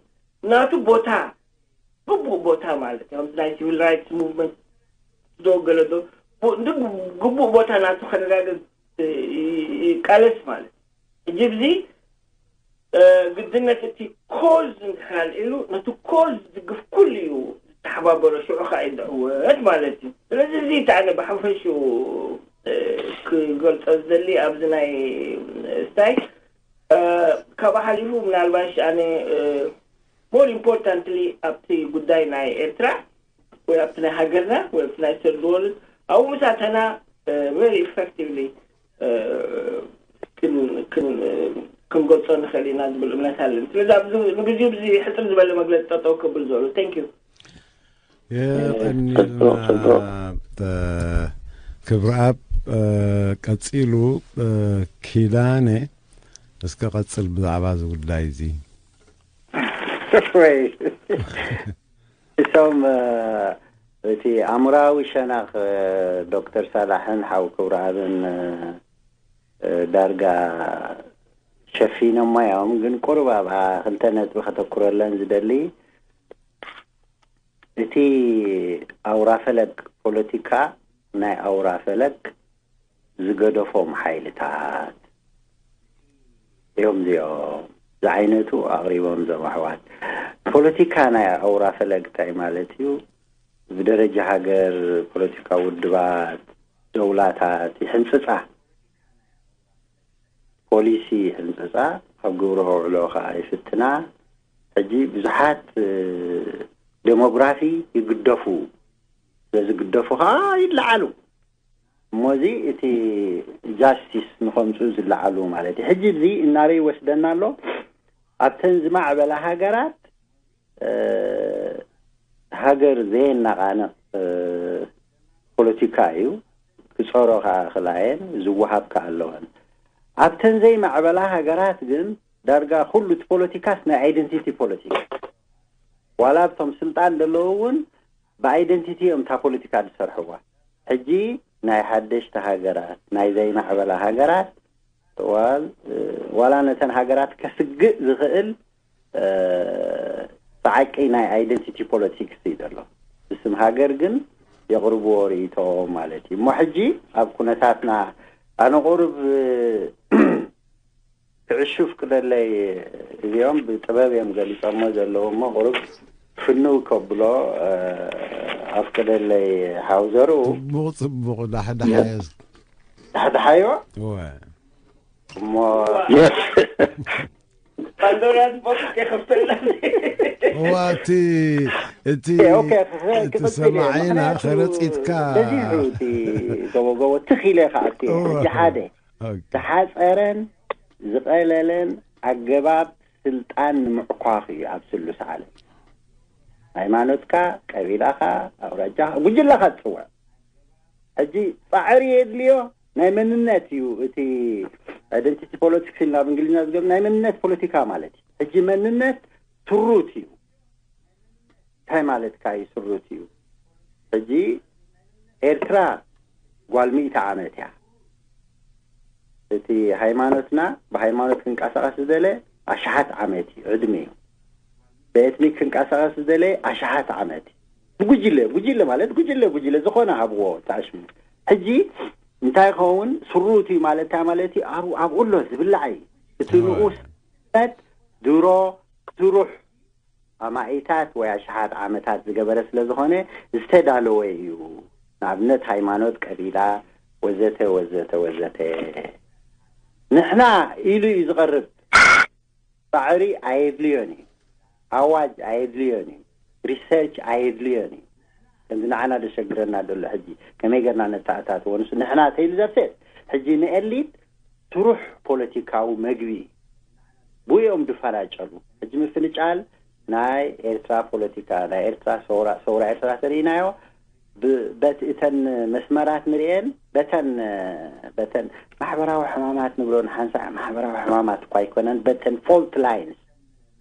ናቱ ቦታ ግቡእ ቦታ ማለት እዩ ከምዚ ናይ ሲቪል ራይትስ ሙቭመንት ዶ ገለ ዶ ግቡእ ቦታ ናቱ ከረጋግፅ ይቃለስ ማለት እዩ። ሕጂ ብዚ ግድነት እቲ ኮዝ እንድሕር ኣልዒሉ ነቲ ኮዝ ዝድግፍ ኩሉ እዩ ዝተሓባበሮ ሽዑ ከዓ እዩ ዝዕወት ማለት እዩ። ስለዚ እዚ እቲ ኣነ ብሓፈሽኡ ክገልፆ ዝደሊ ኣብዚ ናይ ስታይ ካብኡ ሓሊፉ ምናልባሽ ኣነ ሞር ኢምፖርታንትሊ ኣብቲ ጉዳይ ናይ ኤርትራ ወይ ኣብቲ ናይ ሃገርና ወይ ኣብቲ ናይ ሰርድ ወርልድ ኣብኡ ምሳተና ቨሪ ኢፌክቲቭሊ ክንገልፆ ንኽእል ኢና ዝብል እምነት ኣለኒ። ስለዚ ንግዜኡ ብዚ ሕፅር ዝበለ መግለፂ ጠጠው ክብል ዘሎ። Thank you። የቐኒልና ክብረኣብ። ቀፂሉ ኪዳነ እስከ ቀፅል ብዛዕባ እዚ ጉዳይ እዚ። ወይ እቶም እቲ ኣእምራዊ ሸነኽ ዶክተር ሳላሕን ሓው ክብረኣብን ዳርጋ ሸፊኖሞ እዮም። ግን ቁሩብ ኣብኣ ክልተ ነጥቢ ከተኩረለን ዝደሊ እቲ ኣውራ ፈለግ ፖለቲካ ናይ ኣውራ ፈለግ ዝገደፎም ሓይልታት እዮም እዚኦም ዝዓይነቱ ኣቕሪቦም እዞም ኣሕዋት። ፖለቲካ ናይ ኣውራ ፈለግ እንታይ ማለት እዩ? ብደረጃ ሃገር ፖለቲካ ውድባት ደውላታት ይሕንፅፃ፣ ፖሊሲ ይሕንፅፃ፣ ኣብ ግብሪ ከውዕሎ ከዓ ይፍትና። ሕጂ ብዙሓት ደሞግራፊ ይግደፉ፣ ስለዝግደፉ ከዓ ይለዓሉ። እሞዚ እቲ ጃስቲስ ንኸምፅኡ ዝለዓሉ ማለት እዩ። ሕጂ እዚ እናበይ ይወስደና ኣሎ? ኣብተን ዝማዕበላ ሃገራት ሃገር ዘየናቓንቕ ፖለቲካ እዩ። ክፀሮ ከዓ ክላየን ዝወሃብ ከዓ ኣለወን። ኣብተን ዘይማዕበላ ሃገራት ግን ዳርጋ ኩሉ እቲ ፖለቲካስ ናይ ኣይደንቲቲ ፖለቲካ፣ ዋላ ኣብቶም ስልጣን ዘለዉ እውን ብኣይደንቲቲ እዮም እታ ፖለቲካ ዝሰርሕዋ። ሕጂ ናይ ሓደሽቲ ሃገራት፣ ናይ ዘይማዕበላ ሃገራት ዋላ ነተን ሃገራት ከስግእ ዝኽእል ብዓቂ ናይ ኣይደንቲቲ ፖለቲክስ እዩ ዘሎ። ብስም ሃገር ግን የቕርብዎ ርእይቶ ማለት እዩ። እሞ ሕጂ ኣብ ኩነታትና ኣነ ቁሩብ ክዕሹ ፍቅደለይ፣ እዚኦም ብጥበብ እዮም ገሊጾሞ ዘለዉ እሞ ቁሩብ ፍንው ከብሎ ኣፍቅደለይ። ሃውዘሩ ጽቡቕ ጽቡቕ ዳሕዳሓዮ ዳሕዳሓዮ እወ እሞ ፓንዶራ ዝቦክስ የኸፍተልና እዋ እቲ እቲ ኦኬ፣ ክኸ- እቲ ክቕጽል እየ። ሰማዒና ምኽንያቱ ከረጺትካ በዚሑ እቲ ገቦ ገቦ ትኽ ኢለ ከኣቱ እየ። እወ። ሕጂ ሓደ ኦኬ። ዝሓጸረን ዝቐለለን ኣገባብ ስልጣን ንምዕኳኽ እዩ ኣብ ስሉስ ዓለም። ሃይማኖትካ፣ ቀቢላኻ፣ ኣውራጃኻ፣ ጉጅለኻ ትጽውዕ። ሕጂ ጻዕሪ የድልዮ። ናይ መንነት እዩ እቲ ኣይደንቲቲ ፖለቲክስ ኢልና ብእንግሊዝኛ ዝገብ ናይ መንነት ፖለቲካ ማለት እዩ። ሕጂ መንነት ስሩት እዩ። እንታይ ማለትካ እዩ ስሩት እዩ? ሕጂ ኤርትራ ጓል ሚእቲ ዓመት እያ። እቲ ሃይማኖትና ብሃይማኖት ክንቀሳቐስ ዝደለ ኣሽሓት ዓመት እዩ ዕድሜ እዩ። ብኤትኒክ ክንቀሳቐስ ዝደለ ኣሽሓት ዓመት እዩ። ብጉጅለ ጉጅለ ማለት ጉጅለ ጉጅለ ዝኾነ ሃብዎ ተኣሽሙ። ሕጂ እንታይ ይኸውን ስሩት እዩ ማለት እንታይ ማለት እዩ? ኣብኡ ኣብኡ ኣሎ ዝብላዕ እዩ። እቲ ንኡስ ድሮ ስሩሕ ኣማኢታት ወይ ኣሽሓት ዓመታት ዝገበረ ስለ ዝኾነ ዝተዳለወ እዩ። ንኣብነት ሃይማኖት፣ ቀቢላ ወዘተ ወዘተ ወዘተ። ንሕና ኢሉ እዩ ዝቐርብ። ጻዕሪ ኣየድልዮን እዩ። ኣዋጅ ኣየድልዮን እዩ። ሪሰርች ኣየድልዮን እዩ። ከምዚ ንዓና ዘሸግረና ዘሎ ሕጂ ከመይ ገርና ነተኣታትዎ ንሱ ንሕና ተይሉ ዘርሴት ሕጂ ንኤሊት ስሩሕ ፖለቲካዊ መግቢ ብኡ እዮም ዝፈናጨሉ። ሕጂ ምፍንጫል ናይ ኤርትራ ፖለቲካ ናይ ኤርትራ ሰውራ ሰውራ ኤርትራ ተርእናዮ በቲ እተን መስመራት ንርኤን በተን በተን ማሕበራዊ ሕማማት ንብሎ ንሓንሳእ ማሕበራዊ ሕማማት እኳ ኣይኮነን በተን ፎልት ላይንስ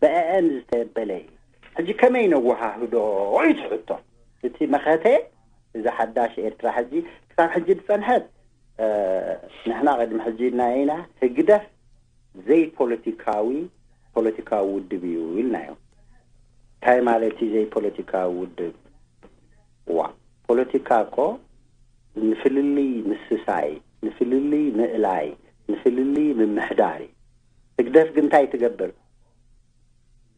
በአአን ዝተበለ እዩ። ሕጂ ከመይ ነወሃህዶ እዩ ትሕቶ። እቲ መኸተ እዛ ሓዳሽ ኤርትራ ሕጂ ክሳብ ሕጂ ዝጸንሐት ንሕና ቅድሚ ሕጂ ኢልና ኢና ህግደፍ ዘይፖለቲካዊ ፖለቲካዊ ውድብ እዩ ኢልናዮ። እንታይ ማለት እዩ ዘይፖለቲካዊ ውድብ? ዋ ፖለቲካ እኮ ንፍልልይ ምስሳይ፣ ንፍልልይ ምእላይ፣ ንፍልልይ ምምሕዳር እዩ። ህግደፍ ግን እንታይ ትገብር?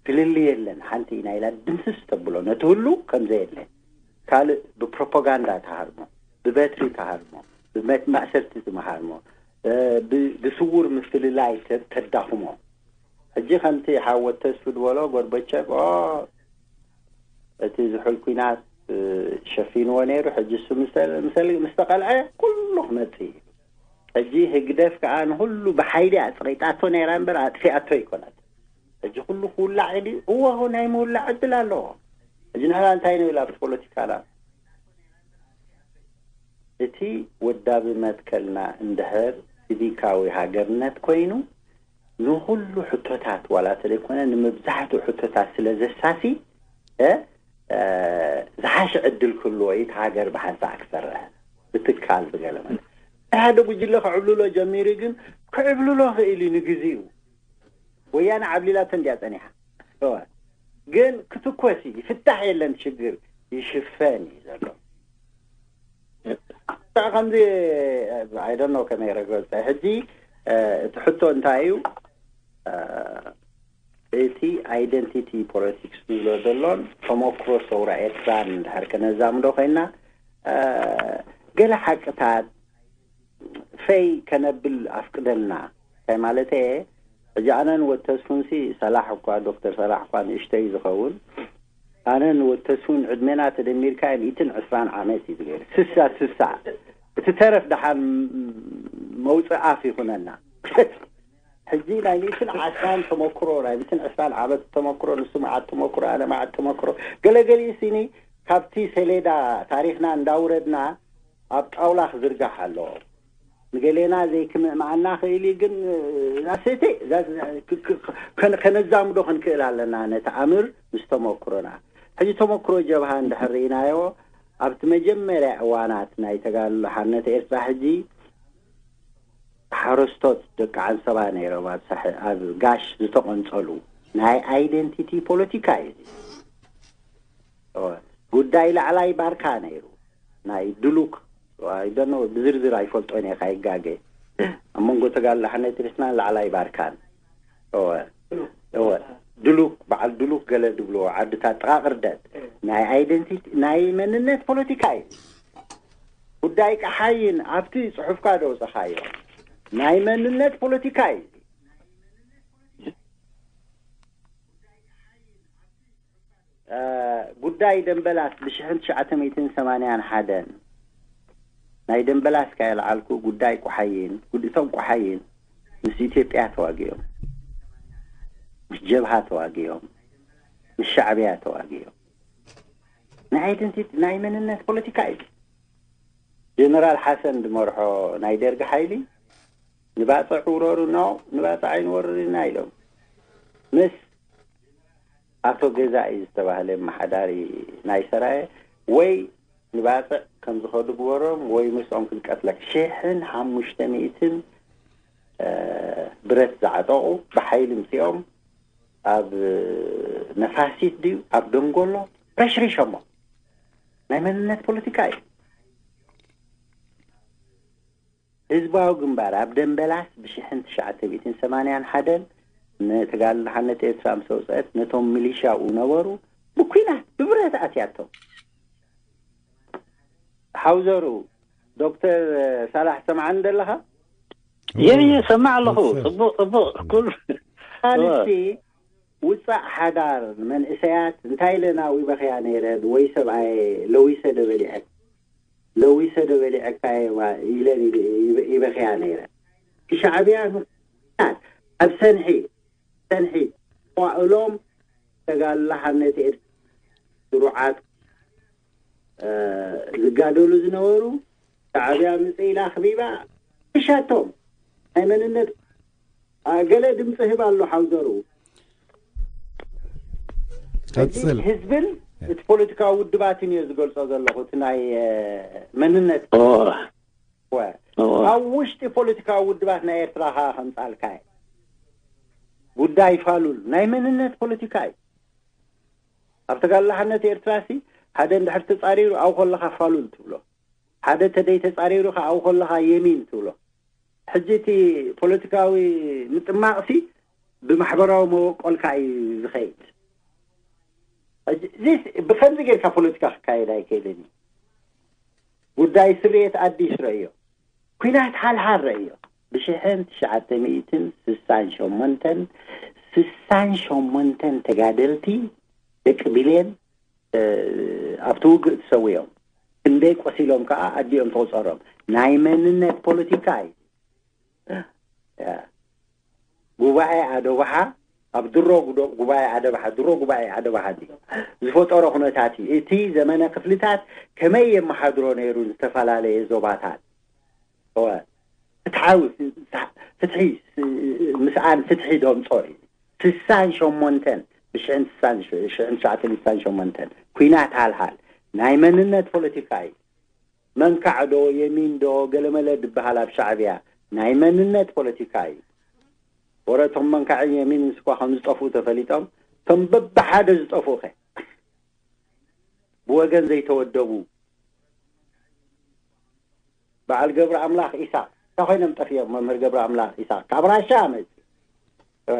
ፍልልይ የለን ሓንቲ ኢና ኢላ ድምስስ ተብሎ ነቲ ህሉ ከምዘየለ ካልእ ብፕሮፓጋንዳ ተሃርሞ፣ ብበትሪ ተሃርሞ፣ ብመእሰርቲ ትመሃርሞ፣ ብስውር ምፍልላይ ተዳኽሞ። ሕጂ ከምቲ ሓወት ተስፉ ዝበሎ ጎርበቸብ እቲ ዝሑል ኩናት ሸፊንዎ ነይሩ። ሕጂ እሱ ምስ ተቐልዐ ኩሉ ክመጽእ እዩ። ሕጂ ህግደፍ ከዓ ንኩሉ ብሓይሊ ኣፅቂጣቶ ነይራ እምበር ኣጥፊኣቶ ኣይኮነት። ሕጂ ኩሉ ክውላዕ ኢሉ እወ ናይ ምውላዕ ዕድል ኣለዎ። ሕጂ ንሕና እንታይ ንብል ኣብቲ ፖለቲካና? እቲ ወዳቢ መትከልና እንድሕር ሲቪካዊ ሃገርነት ኮይኑ ንኩሉ ሕቶታት ዋላ ተለይኮነ ንምብዛሕትኡ ሕቶታት ስለ ዘሳሲ ዝሓሸ ዕድል ክህልዎ እዩ። እቲ ሃገር ብሓንሳእ ክሰርሕ ብትካል ብገለ ማለት ሓደ ጉጅለ ክዕብልሎ ጀሚሩ ግን ክዕብልሎ ክእል እዩ ንግዚኡ። ወያነ ዓብሊላቶ እንዲያ ጸኒሓ ግን ክትኮስ እዩ። ፍታሕ የለን ሽግር ይሽፈን እዩ ዘሎ። ከምዚ I don't know ከመይ ረገጸ ሕጂ እቲ ሕቶ እንታይ እዩ? እቲ ኣይደንቲቲ ፖለቲክስ ንብሎ ዘሎን ተመክሮ ሰውራ ኤርትራን እንድሕር ከነዛምዶ ኮይና ገለ ሓቅታት ፈይ ከነብል ኣፍቅደልና። እንታይ ማለት እየ? ሕጂ ኣነን ወተስፉንሲ፣ ሰላሕ እኳ፣ ዶክተር ሰላሕ እኳ ንእሽተይ ዝኸውን፣ ኣነን ወተስፉን ዕድሜና ተደሚርካ ሚእትን ዕስራን ዓመት እዩ ዝገይር። ስሳ ስሳ። እቲ ተረፍ ደሓን መውፅእ ኣፍ ይኹነና። ሕጂ ናይ ሚእትን ዓስራን ተመክሮ፣ ናይ ሚእትን ዕስራን ዓመት ተመክሮ፣ ንሱ መዓት ተመክሮ፣ ኣነ መዓት ተመክሮ፣ ገለገሊኡ ሲኒ ካብቲ ሰሌዳ ታሪኽና እንዳውረድና ኣብ ጣውላ ክዝርጋሕ ኣለዎ። ንገሌና ዘይክምእማኣና ክእል እዩ፣ ግን ኣሰተ ከነዛምዶ ክንክእል ኣለና ነቲ ኣምር ምስ ተመክሮና። ሕጂ ተመክሮ ጀብሃ እንድሕር ርኢናዮ፣ ኣብቲ መጀመርያ እዋናት ናይ ተጋድሎ ሓርነት ኤርትራ፣ ሕጂ ሓረስቶት ደቂ ዓንሰባ ነይሮም፣ ኣብ ሳሕ-፣ ኣብ ጋሽ ዝተቐንጸሉ። ናይ ኣይደንቲቲ ፖለቲካ እዩ። እወ። ጉዳይ ላዕላይ ባርካ ነይሩ። ናይ ድሉክ፣ ኣይደኖ፣ ብዝርዝር ኣይፈልጦን እየ፣ ካይጋገ። ኣብ መንጎ ተጋድሎ ሓርነት ኤርትራን ላዕላይ ባርካን። እወ። እወ። ድሉክ፣ በዓል ድሉክ ገለ ድብልዎ፣ ዓድታት ጥቓ ቅርደት። ናይ ኣይደንቲቲ፣ ናይ መንነት ፖለቲካ እዩ። ጉዳይ ቀሓይን ኣብቲ ጽሑፍካ ደውጽኻዮ። ናይ መንነት ፖለቲካ እዩ። እ፣ ጉዳይ ደምበላስ ብሽሕን ትሽዓተ ሚእትን ሰማንያን ሓደን፣ ናይ ደምበላስ ካየልዓልኩ፣ ጉዳይ ቁሓይን፣ ጉድ-፣ እቶም ቁሓይን ምስ ኢትዮጵያ ተዋጊኦም፣ ምስ ጀብሃ ተዋጊኦም፣ ምስ ሻዕብያ ተዋጊኦም። ናይ ኣይደንቲቲ፣ ናይ መንነት ፖለቲካ እዩ። ጀነራል ሓሰን ዝመርሖ ናይ ደርጊ ሓይሊ፣ "ንባጽዕ ውረሩ" ነው፣ "ንባጽዕ ኣይንወርር ኢና" ኢሎም። ምስ ኣቶ ገዛኢ ዝተባህለ መሓዳሪ ናይ ሰራየ፣ ወይ ንባጽዕ ከም ዝኸዱ ግበሮም፣ ወይ ምስኦም ክንቀትለክ። ሽሕን ሓሙሽተ ሚእትን፣ እ፣ ብረት ዝዓጠቑ ብሓይሊ ምጺኦም ኣብ ነፋሲት ድዩ ኣብ ደንጎሎ ረሽሪሾሞ። ናይ መንነት ፖለቲካ እዩ። ህዝባዊ ግንባር ኣብ ደንበላስ ብሽሕን ትሽዓተ ሚእትን ሰማንያን ሓደን ንተጋድሎ ሓርነት ኤርትራ ምስ ኣውፅአት፣ ነቶም ሚሊሻኡ ነበሩ ብኲናት ብብረት ኣትያቶም። ሓውዘሩ፣ ዶክተር ሳላሕ፣ ሰምዓኒ ደለኻ? እየ፣ እየ፣ ሰማዕ ኣለኹ። ጽቡቕ፣ ጽቡቕ። ኩል ኣንስቲ ውጻእ ሓዳር መንእሰያት እንታይ ኢለ ናብኡ ይበኽያ ነይረ፣ ወይ ሰብኣየ ለዊሰ ዶ በሊዐ-፣ ለዊሰ ዶ በሊዐካየ ዋ-፣ ኢለን ይበ-፣ ይበኽያ ነይረ። ሻዕብያ ኣብ ሰንሒ፣ ሰንሒ ዋእሎም ተጋድሎ ሓርነት ኤርትራ ስሩዓት፣ እ፣ ዝጋደሉ ዝነበሩ፣ ሻዕብያ ምጽእ ኢላ ኣኽቢባ፣ እሻቶም ናይ መንነት፣ እ፣ ገለ ድምፂ ህብ ኣሎ ሓውዘሩ። ቀጽል። ህዝብን እቲ ፖለቲካዊ ውድባትን እየ ዝገልጾ ዘለኹ፣ እቲ ናይ፣ እ፣ መንነት። ኦ፣ ወ-፣ ኦ። ኣብ ውሽጢ ፖለቲካዊ ውድባት ናይ ኤርትራ ኸዓ ከምጻልካ እየ። ጉዳይ ፋሉል ናይ መንነት ፖለቲካ እዩ። ኣብ ተጋድሎ ሓርነት ኤርትራ ሲ፣ ሓደ እንድሕር ተጻሪሩ ኣብኡ ከለኻ ፋሉል ትብሎ፣ ሓደ ተደይ ተጻሪሩ ኸዓ ኣብኡ ከለኻ የሚን ትብሎ። ሕጂ እቲ ፖለቲካዊ ምጥማቕሲ ብማሕበራዊ መበቆልካ እዩ ዝኸይድ። ሕጂ እዚስ ብኸምዚ ጌርካ ፖለቲካ ክካየድ ኣይክእልን እዩ። ጉዳይ ስርየት ኣዲስ ረእዮ፣ ኲናት ሓልሓል ረእዮ። ብሽሕን ትሽዓተ ሚእትን ስሳን ሸሞንተን፣ ስሳን ሸሞንተን ተጋደልቲ ደቂ ቢሌን፣ እ፣ ኣብቲ ውግእ ተሰዊኦም፣ ክንደይ ቆሲሎም ከዓ ኣዲኦም ተቑፀሮም። ናይ መንነት ፖለቲካ እዩ። ያ። ጉባኤ ኣደባሓ፣ ኣብ ድሮ ጉዶ-፣ ጉባኤ ኣደባሓ፣ ድሮ ጉባኤ ኣደባሓ ድዩ? ዝፈጠሮ ኩነታት እዩ። እቲ ዘመነ ክፍልታት ከመይ የመሓድሮ ነይሩ ዝተፈላለየ ዞባታት? እወ። ፍትሓዊ፣ ፍትሒ፣ ምስኣን ፍትሒ ደምጾ እዩ። ስሳን ሸሞንተን፣ ብሽሕን ስሳን፣ ሽሕን ትሽዓተ ሚእትን ስሳን ሸሞንተን፣ ኲናት ሃልሃል ናይ መንነት ፖለቲካ እዩ። መንካዕ ዶ፣ የሚን ዶ፣ ገለመለ ድበሃል ኣብ ሻዕብያ ናይ መንነት ፖለቲካ እዩ። ወረ እቶም መንካዕን የሚንን ስኳ ከም ዝጠፍኡ ተፈሊጦም፣ እቶም በብሓደ ዝጠፍኡ ኸ? ብወገን ዘይተወደቡ፣ በዓል ገብረ ኣምላኽ ኢሳቕ፣ እንታይ ኮይኖም ጠፊኦም? መምህር ገብረ ኣምላኽ ኢሳቕ ካብ ራሻ መጽ-፣ እ፣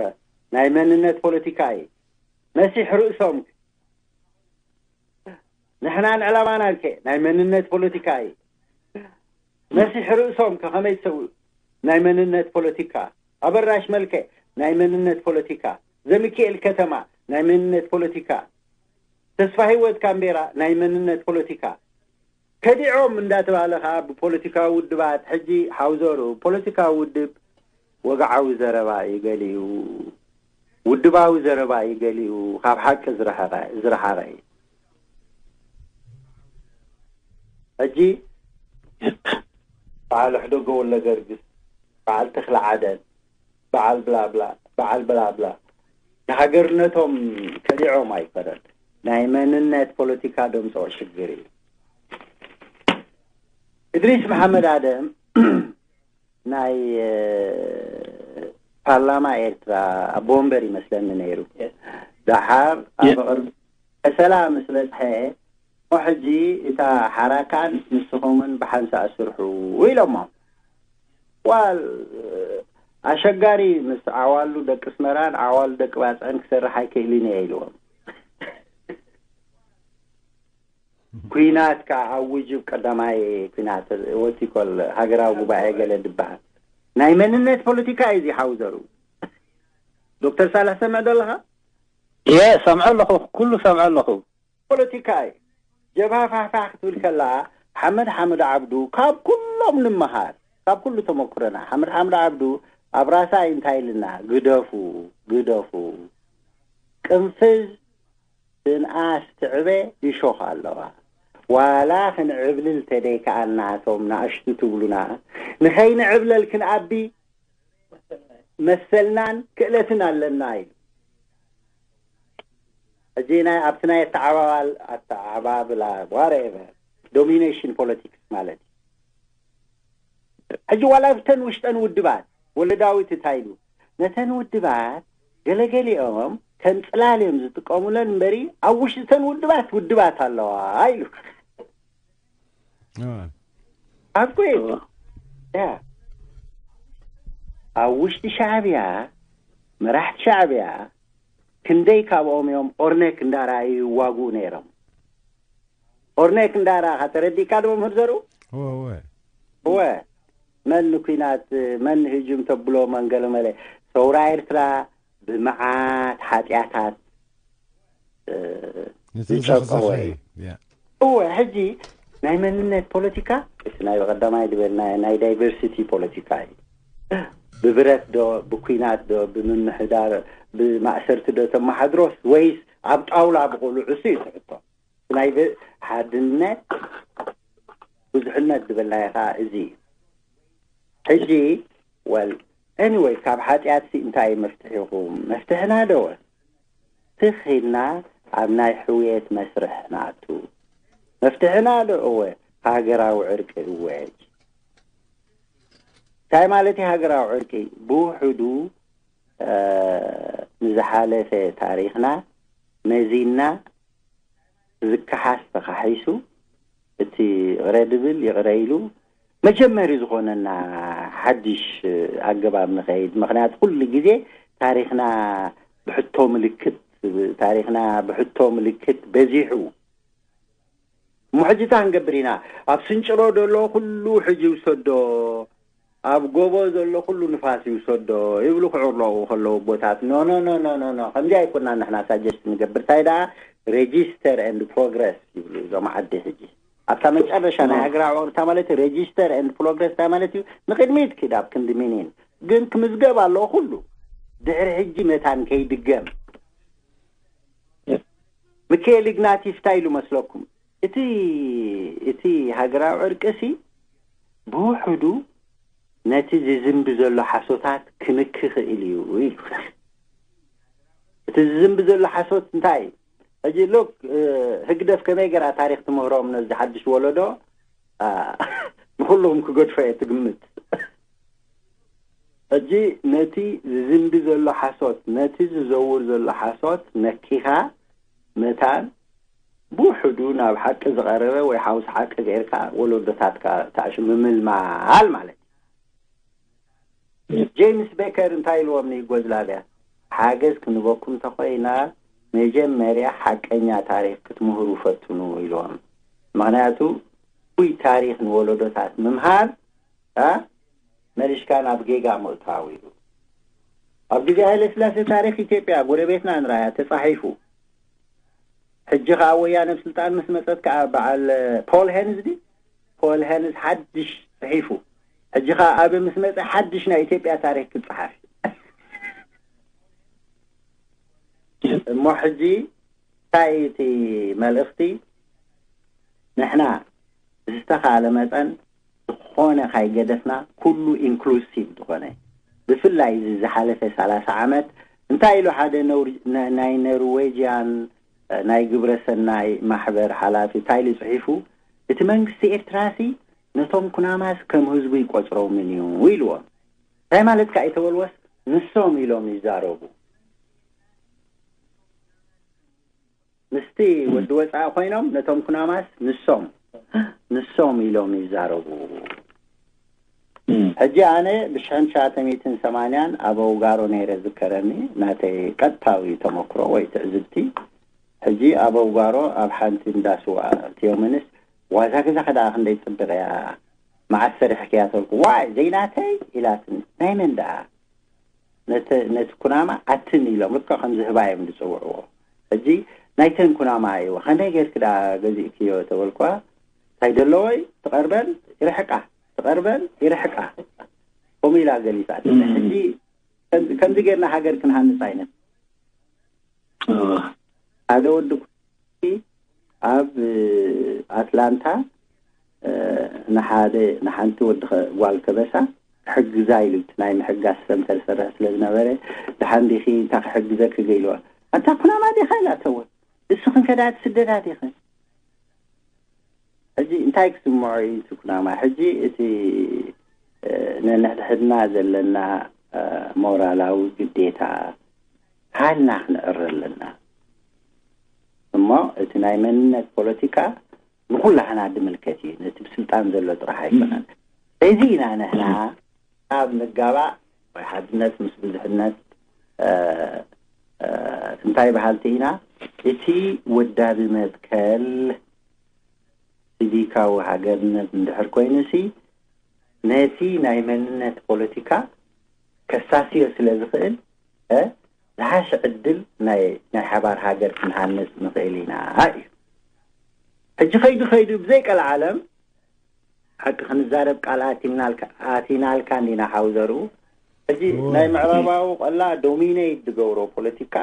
ናይ መንነት ፖለቲካ እዩ። መሲሕ ርእሶም፣ ንሕናን ዕላማናን ከ ናይ መንነት ፖለቲካ እዩ። መሲሕ ርእሶም ከ ከመይ ትሰውኡ? ናይ መንነት ፖለቲካ። ኣበራሽ መልከ፣ ናይ መንነት ፖለቲካ፣ ዘሚካኤል ከተማ ናይ መንነት ፖለቲካ፣ ተስፋ ህይወት ካምቤራ ናይ መንነት ፖለቲካ። ከዲዖም እንዳተባለ ከዓ ብፖለቲካዊ ውድባት፣ ሕጂ ሓውዘሩ ፖለቲካዊ ውድብ ወግዓዊ ዘረባ እዩ ገሊኡ፣ ውድባዊ ዘረባ እዩ ገሊኡ፣ ካብ ሓቂ ዝረሓቐ ዝረሓቐ እዩ። ሕጂ በዓል ሕደጎ ወልደገርግስ፣ በዓል ተኽለ ዓደን፣ በዓል ብላብላ፣ በዓል ብላብላ ንሃገርነቶም ከዲዖም ኣይኮነን፣ ናይ መንነት ፖለቲካ ደምፅኦ ሽግር እዩ። እድሪስ መሓመድ ኣደም ናይ ፓርላማ ኤርትራ ኣቦ ወንበር ይመስለኒ ነይሩ። ደሓር ኣብ ቅርቢ ሰላም ስለ ፀሐ፣ ሕጂ እታ ሓራካን ንስኹምን ብሓንሳእ ስርሑ ኢሎሞ። ዋል ኣሸጋሪ ምስ ዓዋሉ ደቂ ስመራን ዓዋሉ ደቂ ባፅዕን ክሰርሕ ኣይክእልን እየ ኢልዎም። ኩናት ከዓ ኣብ ውጅብ ቀዳማይ ኩናት ወቲኮል ሃገራዊ ጉባኤ ገለ ድበሃል ናይ መንነት ፖለቲካ እዩ እዚ ሓውዘሩ። ዶክተር ሳልሕ ሰምዕ ዶ ኣለኻ? እየ ሰምዐ ኣለኹ፣ ኩሉ ሰምዐ ኣለኹ። ፖለቲካ እዩ። ጀብሃ ፋሕፋሕ ክትብል ከላ ሓመድ ሓመድ ዓብዱ ካብ ኩሎም ንምሃር፣ ካብ ኩሉ ተመኩረና። ሓመድ ሓመድ ዓብዱ ኣብ ራሳይ እንታይ ኢልና፣ ግደፉ ግደፉ፣ ቅንፍዝ ትንኣስ ትዕበ ይሾኽ ኣለዋ። ዋላ ክንዕብልል ተደይከኣና እቶም ንኣሽቱ ትብሉና፣ ንኸይንዕብለል ክንኣቢ መሰልናን ክእለትን ኣለና ኢሉ። ሕጂ ናይ ኣብቲ ናይ ኣተዓባባል ኣተዓባብላ ዋረኤቨር ዶሚኔሽን ፖለቲክስ ማለት እዩ። ሕጂ ዋላ ኣብተን ውሽጠን ውድባት ወለዳዊት እንታይ ኢሉ ነተን ውድባት ገለገሊኦም ከም ፅላል እዮም ዝጥቀሙለን እምበሪ ኣብ ውሽጥተን ውድባት ውድባት ኣለዋ ኢሉ። ኣኮይ ያ ኣብ ውሽጢ ሻዕብያ መራሕቲ ሻዕብያ ክንደይ ካብኦም እዮም ኦርኔክ እንዳረኣዩ ይዋግኡ ነይሮም። ኦርኔክ እንዳረኣኻ ተረዲእካ ዶ መምህር ዘሩ? እወ እወ እወ መን ንኩናት መን ንህጁም ተብሎ መንገለመለ ሰውራ ኤርትራ ብመዓት ሓጢኣታት ንዝዘኽዘኸ እዩ። እወ ሕጂ ናይ መንነት ፖለቲካ እቲ ናይ ብቐዳማይ ዝበልና ናይ ዳይቨርሲቲ ፖለቲካ እዩ። ብብረት ዶ ብኩናት ዶ ብምምሕዳር ብማእሰርቲ ዶ ተመሓድሮስ ወይስ ኣብ ጣውላ ብቆልዑ እሱ እዩ ትሕቶ። ናይ ሓድነት ብዙሕነት ዝበልናዮ ከዓ እዚ እዩ። ሕጂ ወል ኤኒወይ ካብ ሓጢኣት ሲ እንታይ እዩ መፍትሒኹም? መፍትሕና ዶ ትኺልና ኣብ ናይ ሕውየት መስርሕ ንኣቱ? መፍትሕና ዶ እወ ሃገራዊ ዕርቂ እወጅ? እንታይ ማለት እዩ ሃገራዊ ዕርቂ? ብውሕዱ ንዝሓለፈ ታሪኽና መዚንና ዝከሓስ ተኻሒሱ እቲ ይቕረ ድብል ይቕረ ኢሉ መጀመሪ ዝኾነና ሓድሽ ኣገባብ ንኸይድ። ምኽንያቱ ኩሉ ግዜ ታሪኽና ብሕቶ ምልክት ታሪኽና ብሕቶ ምልክት በዚሑ እሞ ሕጂ እንታይ ክንገብር ኢና? ኣብ ስንጭሮ ዘሎ ኩሉ ሕጂ ይውሰዶ፣ ኣብ ጎቦ ዘሎ ኩሉ ንፋስ ይውሰዶ ይብሉ ክዕርለቑ ከለዉ ኣቦታት። ኖ ኖ ኖ ኖ ኖ ኖ ከምዚ ኣይኮና ንሕና ሳጀስት ንገብር። እንታይ ደኣ ሬጂስተር ኤንድ ፕሮግረስ ይብሉ እዞም ዓዲ ሕጂ ኣብታ መጨረሻ ናይ ሃገራዊ ዕቕርታ ማለት ሬጂስተር ኤንድ ፕሮግረስ እንታይ ማለት እዩ? ንቕድሚት ኪድ ኣብ ክንዲ ሚኒን ግን ክምዝገብ ኣለዎ ኩሉ ድሕሪ ሕጂ መታን ከይድገም። ሚካኤል ኢግናቲፍ እንታይ ኢሉ መስለኩም? እቲ እቲ ሃገራዊ ዕርቂ ሲ ብውሕዱ ነቲ ዝዝንቢ ዘሎ ሓሶታት ክንኪ ክእል እዩ ኢሉ። እቲ ዝዝንቢ ዘሎ ሓሶት እንታይ እዩ? ሕጂ ሎክ ህግደፍ ከመይ ገራ ታሪክ ትምህሮም ነዚ ሓድሽ ወለዶ ንኩሎም ክገድፎ እየ ትግምት። ሕጂ ነቲ ዝዝንቢ ዘሎ ሓሶት ነቲ ዝዘውር ዘሎ ሓሶት ነኪኻ መታን ብውሕዱ ናብ ሓቂ ዝቐረበ ወይ ሓውሲ ሓቂ ገይርካ ወለዶታትካ ታዕሹ ምምልማል ማለት እዩ። ጄምስ ቤከር እንታይ ኢልዎም ንዩጎዝላቪያ ሓገዝ ክንበኩም እንተኮይና መጀመርያ ሓቀኛ ታሪክ ክትምህሩ ፈትኑ ኢልዎም። ምክንያቱ እኩይ ታሪክ ንወለዶታት ምምሃር መሊሽካ ናብ ጌጋ ምእታው እዩ። ኣብ ግዜ ሃይለ ስላሴ ታሪኽ ኢትዮጵያ ጎረቤትና ንራያ ተጻሒፉ። ሕጂ ከኣ ወያነ ኣብ ስልጣን ምስ መጸት ከኣ በዓል ፖል ሄንዝ ድዩ? ፖል ሄንዝ ሓድሽ ጽሒፉ። ሕጂ ከኣ ኣቢ ምስ መጸ ሓድሽ ናይ ኢትዮጵያ ታሪኽ ክጸሓፍ እዩ። እሞ ሕጂ እንታይ እቲ መልእኽቲ? ንሕና ብዝተኻለ መጠን ዝኾነ ካይገደፍና ኩሉ ኢንክሉሲቭ ዝኾነ፣ ብፍላይ እዚ ዝሓለፈ ሰላሳ ዓመት እንታይ ኢሉ ሓደ ነውር-፣ ና-፣ ናይ ኖርዌጅያን ናይ ግብረ ሰናይ ማሕበር ሓላፊ እንታይ ኢሉ ጽሒፉ? እቲ መንግስቲ ኤርትራሲ ነቶም ኩናማስ ከም ህዝቡ ይቆጽሮምን እዩ ኢልዎም። እንታይ ማለት ከ ኣይተበልወስ ንሶም ኢሎም ይዛረቡ። ምስቲ ወዲ ወጻኢ ኮይኖም ነቶም ኩናማስ ንሶም ንሶም ኢሎም ይዛረቡ። ሕጂ ኣነ ብሽሕን ትሽዓተ ሚእትን ሰማንያን ኣብ ኣውጋሮ ነይረ ዝከረኒ ናተይ ቀጥታዊ ተመክሮ ወይ ትዕዝብቲ። ሕጂ ኣብ ኣውጋሮ ኣብ ሓንቲ እንዳስዋ እትዮምንስ ዋዛ ገዛ ከዳ ክንደይ ጽብቕ እያ፣ መዓስ ሰሪሕክያ ተልኩ። ዋይ ዘይናተይ ኢላትኒ። ናይ መን ደኣ? ነቲ ኩናማ ኣትን ኢሎም ልክዕ ከምዚ ህባ እዮም ዝጽውዕዎ። ሕጂ ናይተን ኩናማ እይዎ ከመይ ጌርክ ዳ ገዚእክዮ ተበልኳ። እንታይ ደለዎይ ትቐርበን ይርሕቃ፣ ትቐርበን ይርሕቃ። ከምኡ ኢላ ገሊጻ። ሕጂ ከምዚ ጌርና ሃገር ክንሃንጽ ዓይነት ሓደ ወዲ ኣብ ኣትላንታ ንሓደ ንሓንቲ ወዲ ጓል ከበሳ ክሕግዛ ኢሉ እቲ ናይ ምሕጋዝ ሰንተር ዝሰርሕ ስለ ዝነበረ፣ ደሓን ዲኺ እንታ ክሕግዘኪ ገ ኢልዋ። ኣታ ኩናማ ዲኻ ኢላተወ። እሱ ክንከዳ እቲ ስደታት ኢኸ። ሕጂ እንታይ ክስምዖ እዩ እቲ ኩናማ? ሕጂ እቲ ነንሕድሕድና ዘለና ሞራላዊ ግዴታ ሃልና ክንዕር ኣለና። እሞ እቲ ናይ መንነት ፖለቲካ ንኩላህና ድምልከት እዩ። ነቲ ብስልጣን ዘሎ ጥራሕ ኣይኮነን። እዚ ኢና ንሕና ኣብ ንጋባእ ወይ ሓድነት ምስ ብዙሕነት እንታይ በሃልቲ ኢና? እቲ ወዳቢ መትከል ሲቪካዊ ሃገርነት እንድሕር ኮይኑሲ ነቲ ናይ መንነት ፖለቲካ ከሳስዮ ስለ ዝኽእል ዝሓሽ ዕድል ናይ ናይ ሓባር ሃገር ክንሃንጽ ንኽእል ኢና እዩ። ሕጂ ከይዱ ከይዱ ብዘይ ቀልዓለም ሓቂ ክንዛረብ ቃል ኣቲናልካ ኣቲናልካ እንዲና ሓው ዘርኡ። ሕጂ ናይ ምዕራባዊ ቆላ ዶሚኔት ዝገብሮ ፖለቲካ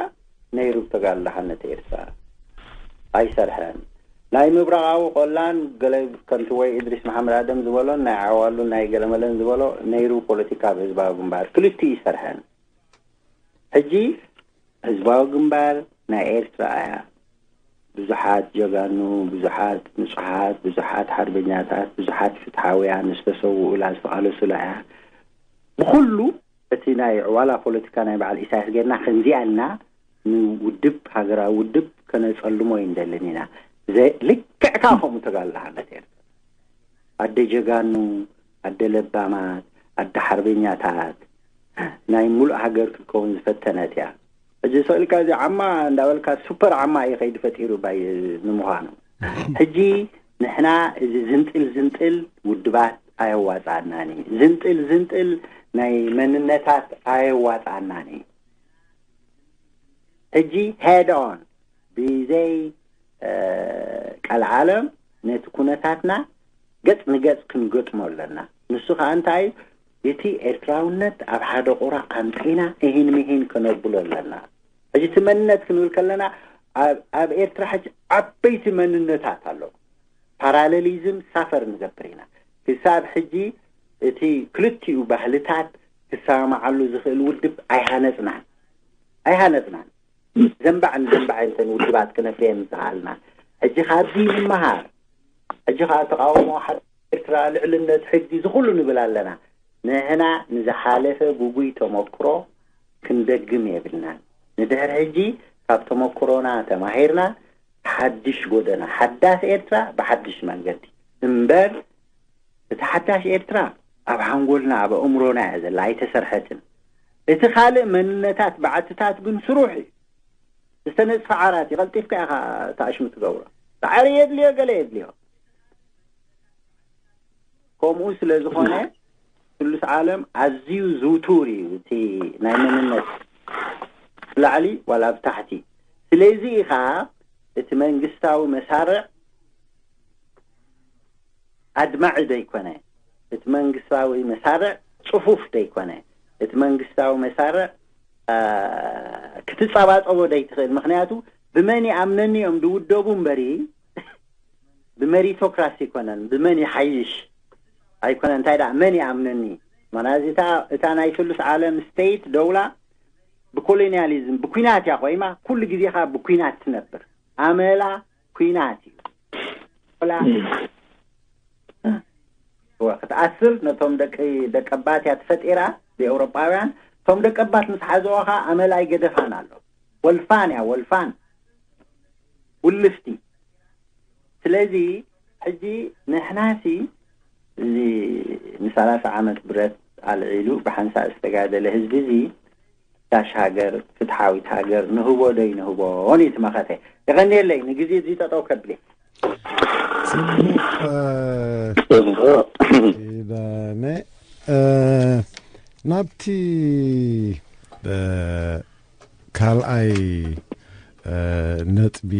ነይሩ ተጋልዳሓነት ኤርትራ ኣይሰርሐን። ናይ ምብራቓዊ ቆላን ገለ ከምቲ ወይ እድሪስ መሓመድ ኣደም ዝበሎን ናይ ዓዋሉን ናይ ገለመለን ዝበሎ ነይሩ ፖለቲካ ኣብ ህዝባዊ ግንባር ክልቲኡ ይሰርሐን። ሕጂ ህዝባዊ ግንባር ናይ ኤርትራ እያ። ብዙሓት ጀጋኑ፣ ብዙሓት ንጹሓት፣ ብዙሓት ሓርበኛታት፣ ብዙሓት ፍትሓውያን ዝተሰውኡላ ዝተቓለሱላ እያ። ብኹሉ እቲ ናይ ዕዋላ ፖለቲካ ናይ በዓል ኢሳያስ ጌርና ከምዚኣ ኢልና ንውድብ ሃገራዊ ውድብ ከነጸልሞ ኣይንደልን ኢና። ልክዕ ከዓ ከምኡ ተጋልሓነት ኤርትራ ኣደ ጀጋኑ፣ ኣደ ለባማት፣ ኣደ ሓርበኛታት ናይ ሙሉእ ሃገር ክትከውን ዝፈተነት እያ። ሕጂ ስቕ ኢልካ እዚ ዓማ እንዳበልካ ሱፐር ዓማ እዩ ከይዲ ፈጢሩ ባይ ንምዃኑ ሕጂ ንሕና እዚ ዝንጥል ዝንጥል ውድባት ኣየዋፃኣናን እዩ። ዝንጥል ዝንጥል ናይ መንነታት ኣየዋፃኣናን እዩ። ሕጂ ሄድ ኦን ብዘይ ቀልዓለም ነቲ ኩነታትና ገጽ ንገጽ ክንገጥሞ ኣለና። ንሱ ከኣ እንታይ እዩ? እቲ ኤርትራውነት ኣብ ሓደ ቁራ ኣምጺና እሂን ምሂን ከነብሎ ኣለና። ሕጂ እቲ መንነት ክንብል ከለና ኣብ ኤርትራ ሕጂ ዓበይቲ መንነታት ኣለዉ። ፓራሌሊዝም ሳፈር ንገብር ኢና። ክሳብ ሕጂ እቲ ክልቲኡ ባህልታት ክሰማማዓሉ ዝኽእል ውድብ ኣይሃነጽናን ኣይሃነጽናን። ዘንባዕ ንዘንባዕ እንተን ውድባት ክነፍርየን ምተኻእልና። ሕጂ ካብዚ ንምሃር። ሕጂ ከዓ ተቃውሞ ሓደ ኤርትራ፣ ልዕልነት ሕጊ፣ ዝኹሉ ንብል ኣለና። ንሕና ንዝሓለፈ ጉጉይ ተመክሮ ክንደግም የብልናን። ንድሕር ሕጂ ካብ ተመክሮና ተማሂርና ሓድሽ ጎደና፣ ሓዳስ ኤርትራ ብሓድሽ መንገዲ እምበር እቲ ሓዳሽ ኤርትራ ኣብ ሓንጎልና ኣብ ኣእምሮና እያ ዘላ ኣይተሰርሐትን። እቲ ካልእ መንነታት በዓትታት ግን ስሩሕ እዩ። ዝተነጽፈ ዓራት እዩ። ቀልጢፍካ ኢኻ ተኣሽሙ ትገብሮ። ጻዕሪ የድልዮ ገለ የድልዮ። ከምኡ ስለ ዝኾነ ስሉስ ዓለም ኣዝዩ ዝውቱር እዩ። እቲ ናይ መንነት ላዕሊ ዋላ ኣብ ታሕቲ። ስለዚ ኢኻ እቲ መንግስታዊ መሳርዕ ኣድማዒ ዘይኮነ፣ እቲ መንግስታዊ መሳርዕ ጽፉፍ ዘይኮነ፣ እቲ መንግስታዊ መሳርዕ ክትጸባጸቦ ዘይትኽእል። ምክንያቱ ብመን ይኣምነኒ እዮም ዝውደቡ እምበሪ ብመሪቶክራሲ ኣይኮነን፣ ብመን ይሓይሽ ኣይኮነን። እንታይ ደኣ መን ይኣምነኒ? ማና እዚታ እታ ናይ ስሉስ ዓለም ስቴት ደውላ ብኮሎኒያሊዝም ብኩናት እያ ቆይማ። ኩሉ ግዜ ካ ብኩናት ትነብር። ኣመላ ኩናት እዩ። ክትኣስር ነቶም ደቂ ደቀባት እያ ተፈጢራ ብኤውሮጳውያን። እቶም ደቀባት ምስ ሓዘዋ ካ ኣመላ ኣይገደፋን ኣሎ። ወልፋን እያ፣ ወልፋን ውልፍቲ። ስለዚ ሕጂ ንሕናሲ እዚ ንሰላሳ ዓመት ብረት ኣልዒሉ ብሓንሳእ ዝተጋደለ ህዝቢ እዚ ዳሽ ሃገር፣ ፍትሓዊት ሃገር ንህቦ ዶ ይንህቦን እዩ እቲ መኸተ። የቐንየለይ፣ ንግዜ እዚ ጠጠው ከብሊ። ጽቡቕ። ኪዳነ፣ ናብቲ ካልኣይ ነጥቢ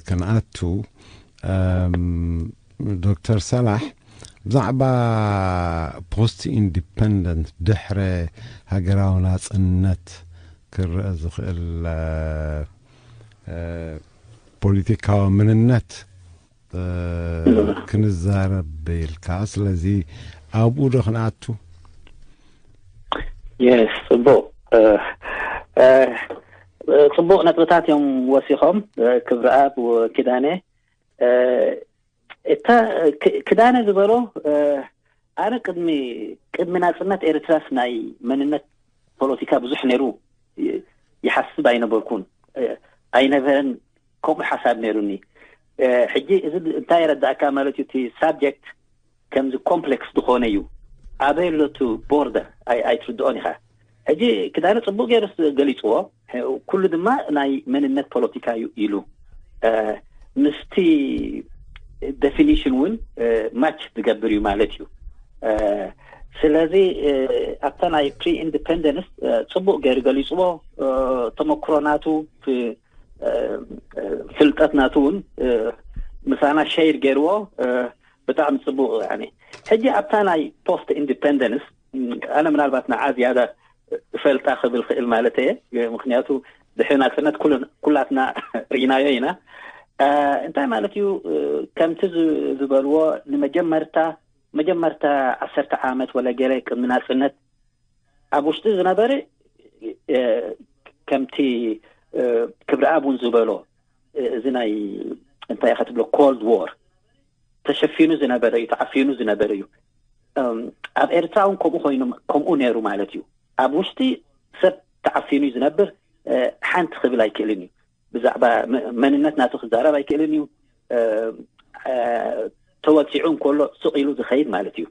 ክንኣቱ፣ ዶክተር ሰላሕ፣ ብዛዕባ ፖስት ኢንዲፐንደንት፣ ድሕረ ሃገራዊ ናጽነት ክረአ ዝኽእል ፖለቲካዊ መንነት ክንዛረብ ኢልካ። ስለዚ ኣብኡ ዶ ክንኣቱ? የስ፣ ጽቡቕ። ጽቡቕ ነጥብታት እዮም ወሲኾም ክብረኣብ ኪዳነ። እታ ክዳነ ዝበሎ፣ ኣነ ቅድሚ ቅድሚ ናጽነት ኤርትራስ ናይ መንነት ፖለቲካ ብዙሕ ነይሩ ይሓስብ ኣይነበርኩን። ኣይነበረን ከምኡ ሓሳብ ነይሩኒ። ሕጂ እዚ እንታይ የረዳእካ ማለት እዩ? እቲ ሳብጀክት ከምዚ ኮምፕሌክስ ዝኾነ እዩ። ኣበይ ኣሎ እቲ ቦርደር ኣይትርድኦን ኢኻ። ሕጂ ክዳነ ጽቡቕ ገይሩ ገሊጽዎ። ኩሉ ድማ ናይ መንነት ፖለቲካ እዩ ኢሉ ምስቲ ዴፊኒሽን እውን ማች ዝገብር እዩ ማለት እዩ። ስለዚ ኣብታ ናይ ፕሪ ኢንዲፐንደንስ ጽቡቕ ገይሩ ገሊጽዎ። ተመክሮ ናቱ፣ ፍልጠት ናቱ እውን ምሳና ሸይር ገይርዎ። ብጣዕሚ ጽቡቕ። ሕጂ ኣብታ ናይ ፖስት ኢንዲፐንደንስ ኣነ ምናልባት ንዓ ዝያዳ ፈልጣ ክብል ክእል ማለት እየ። ምክንያቱ ድሕሪ ናጽነት ኩላትና ርኢናዮ ኢና። እንታይ ማለት እዩ? ከምቲ ዝበልዎ ንመጀመርታ መጀመርታ ዓሰርተ ዓመት ወለ ገለ ቅድሚ ናጽነት ኣብ ውሽጢ ዝነበረ ከምቲ ክብረኣብ እውን ዝበሎ እዚ ናይ እንታይ ኢኻ ትብሎ ኮልድ ዎር ተሸፊኑ ዝነበረ እዩ፣ ተዓፊኑ ዝነበረ እዩ። ኣብ ኤርትራ እውን ከምኡ ኮይኑ ከምኡ ነይሩ ማለት እዩ። ኣብ ውሽጢ ሰብ ተዓፊኑ እዩ ዝነብር። ሓንቲ ክብል ኣይክእልን እዩ። ብዛዕባ መንነት ናቱ ክዛረብ ኣይክእልን እዩ። ተወፂዑ እንከሎ ስቕ ኢሉ ዝኸይድ ማለት እዩ።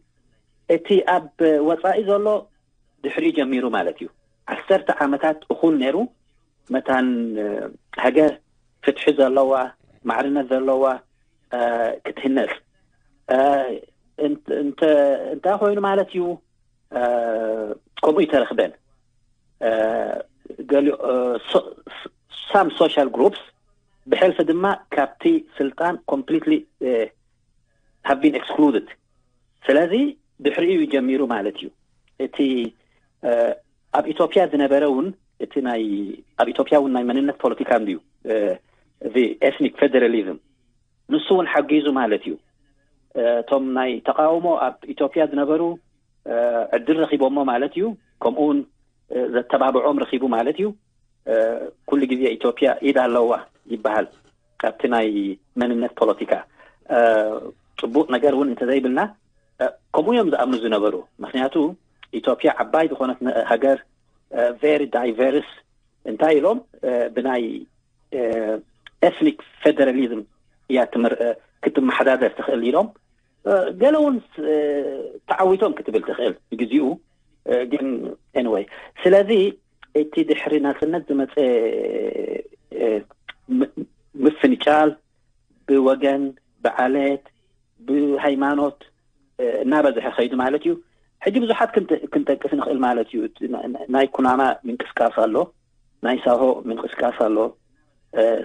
እቲ ኣብ ወፃኢ ዘሎ ድሕሪኡ ጀሚሩ ማለት እዩ። ዓሰርተ ዓመታት እኹል ነይሩ። መታን ሃገር ፍትሒ ዘለዋ፣ ማዕርነት ዘለዋ ክትህነፅ እንታይ ኮይኑ ማለት እዩ? ከምኡ ይተረኽበን። ሳም ሶሻል ግሩፕስ ብሕልፊ ድማ ካብቲ ስልጣን ኮምፕሊትሊ ሃቭ ቢን ኤክስክሉድድ። ስለዚ ድሕሪኡ እዩ ጀሚሩ ማለት እዩ። እቲ ኣብ ኢትዮጵያ ዝነበረ እውን እቲ ናይ ኣብ ኢትዮጵያ እውን ናይ መንነት ፖለቲካ እንድዩ፣ እዚ ኤትኒክ ፌደራሊዝም ንሱ እውን ሓጊዙ ማለት እዩ። እቶም ናይ ተቃውሞ ኣብ ኢትዮጵያ ዝነበሩ ዕድል ረኪቦሞ ማለት እዩ። ከምኡ እውን ዘተባብዖም ረኪቡ ማለት እዩ። ኩሉ ግዜ ኢትዮጵያ ኢድ ኣለዋ ይበሃል ኣብቲ ናይ መንነት ፖለቲካ። ፅቡቅ ነገር እውን እንተዘይብልና ከምኡ እዮም ዝኣምኑ ዝነበሩ። ምክንያቱ ኢትዮጵያ ዓባይ ዝኾነት ሃገር፣ ቨሪ ዳይቨርስ፣ እንታይ ኢሎም ብናይ ኤትኒክ ፌደራሊዝም እያ ክትመሓዳደር ትኽእል ኢሎም። ገለ እውን ተዓዊቶም ክትብል ትኽእል ብግዚኡ። ግን ኤኒወይ፣ ስለዚ እቲ ድሕሪ ናጽነት ዝመጸ ምፍንጫል ብወገን፣ ብዓሌት፣ ብሃይማኖት እናበዝሐ ከይዱ ማለት እዩ። ሕጂ ብዙሓት ክንጠቅስ ንኽእል ማለት እዩ። ናይ ኩናማ ምንቅስቃስ ኣሎ፣ ናይ ሳሆ ምንቅስቃስ ኣሎ፣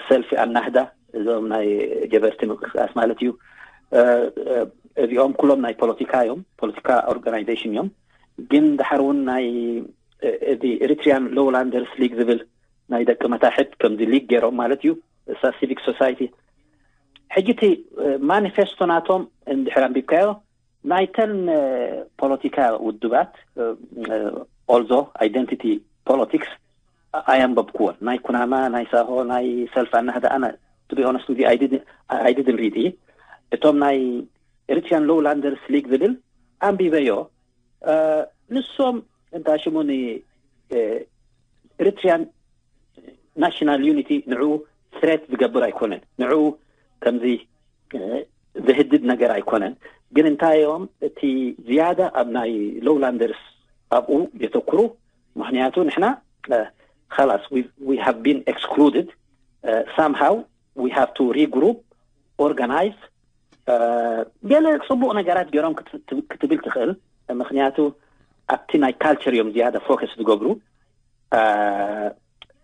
ሰልፊ ኣናህዳ፣ እዞም ናይ ጀበርቲ ምንቅስቃስ ማለት እዩ። እዚኦም ኩሎም ናይ ፖለቲካ እዮም፣ ፖለቲካ ኦርጋናይዜሽን እዮም። ግን ድሓር እውን ናይ እዚ ኤሪትሪያን ሎውላንደርስ ሊግ ዝብል ናይ ደቂ መታሕት ከምዚ ሊግ ገይሮም ማለት እዩ። እሳ ሲቪክ ሶሳይቲ ሕጂ እቲ ማኒፌስቶ ናቶም እንድሕር ኣንቢብካዮ ናይተን ፖለቲካ ውድባት ኦልዞ ኣይደንቲቲ ፖለቲክስ ኣየንበብኩዎን። ናይ ኩናማ፣ ናይ ሳሆ፣ ናይ ሰልፍ ኣናህዳ ኣነ to be honest with you I didn't I didn't read it። እቶም ናይ ኤሪትሪያን ሎውላንደርስ ሊግ ዝብል ኣንቢበዮ። ንሶም እንታ ሽሙ ን ኤሪትሪያን ናሽናል ዩኒቲ ንዕኡ ስሬት ዝገብር ኣይኮነን፣ ንዕኡ ከምዚ ዝህድድ ነገር ኣይኮነን። ግን እንታይ እዮም እቲ ዝያዳ ኣብ ናይ ሎውላንደርስ ኣብኡ የተኩሩ? ምክንያቱ ንሕና ላስ we have been excluded somehow we have to regroup organize ገለ ፅቡቕ ነገራት ገይሮም ክትብል ትኽእል። ምክንያቱ ኣብቲ ናይ ካልቸር እዮም ዝያዳ ፎከስ ዝገብሩ።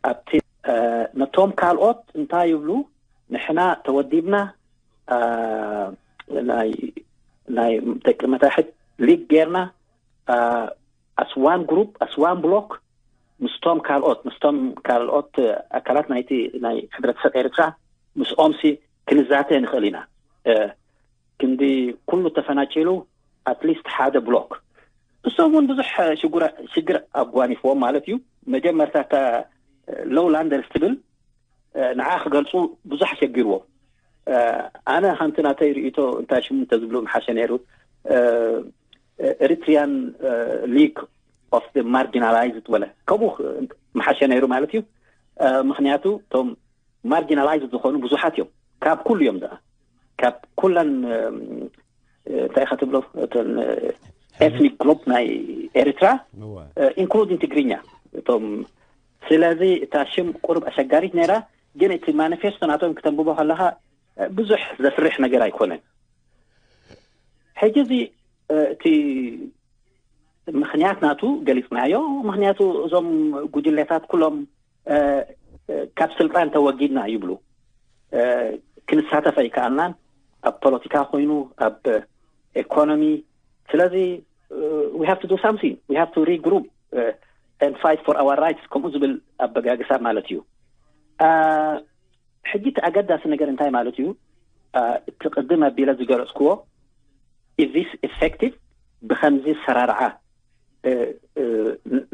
ኣብቲ ነቶም ካልኦት እንታይ ይብሉ? ንሕና ተወዲብና ናይ ደቂ መታሕት ሊግ ጌርና as one group as one block ምስቶም ካልኦት ምስቶም ካልኦት ኣካላት ናይቲ ናይ ሕብረተሰብ ኤርትራ ምስኦም ሲ ክንዛተ ንኽእል ኢና። ክንዲ ኩሉ ተፈናጭሉ ኣትሊስት ሓደ ብሎክ እሶም እውን ብዙሕ ሽግር ኣጓኒፍዎም ማለት እዩ። መጀመርታ እታ ሎውላንደርስ ትብል ንዓ ክገልፁ ብዙሕ ኣሸጊርዎም። ኣነ ሓንቲ ናተይ ርእይቶ እንታይ ሽሙ እንተዝብሉ ምሓሸ ነይሩ። ኤሪትሪያን ሊግ ኦፍ ማርጂናላይዝድ ወለ ከምኡ ምሓሸ ነይሩ ማለት እዩ። ምክንያቱ እቶም ማርጂናላይዝድ ዝኾኑ ብዙሓት እዮም። ካብ ኩሉ እዮም ዛ ካብ ኩለን እንታይ ኢኻ ትብሎ እተን ኤትኒክ ግሩፕ ናይ ኤርትራ ኢንክሉዲን ትግርኛ እቶም ስለዚ እታ ሽም ቁሩብ ኣሸጋሪት ነይራ። ግን እቲ ማኒፌስቶ ናቶም ክተንብቦ ከለኻ ብዙሕ ዘፍርሕ ነገር ኣይኮነን። ሕጂ እዚ እቲ ምክንያት ናቱ ገሊፅናዮ። ምክንያቱ እዞም ጉጅሌታት ኩሎም ካብ ስልጣን ተወጊድና ይብሉ። ክንሳተፍ ኣይከኣልናን ኣብ ፖለቲካ ኮይኑ ኣብ ኤኮኖሚ። ስለዚ we have to do something we have to regroup and fight for our rights ከምኡ ዝብል ኣበጋግሳ ማለት እዩ። ሕጂ እቲ ኣገዳሲ ነገር እንታይ ማለት እዩ? እቲ ቅድም ኣቢለ ዝገለፅክዎ is this effective? ብከምዚ ሰራርዓ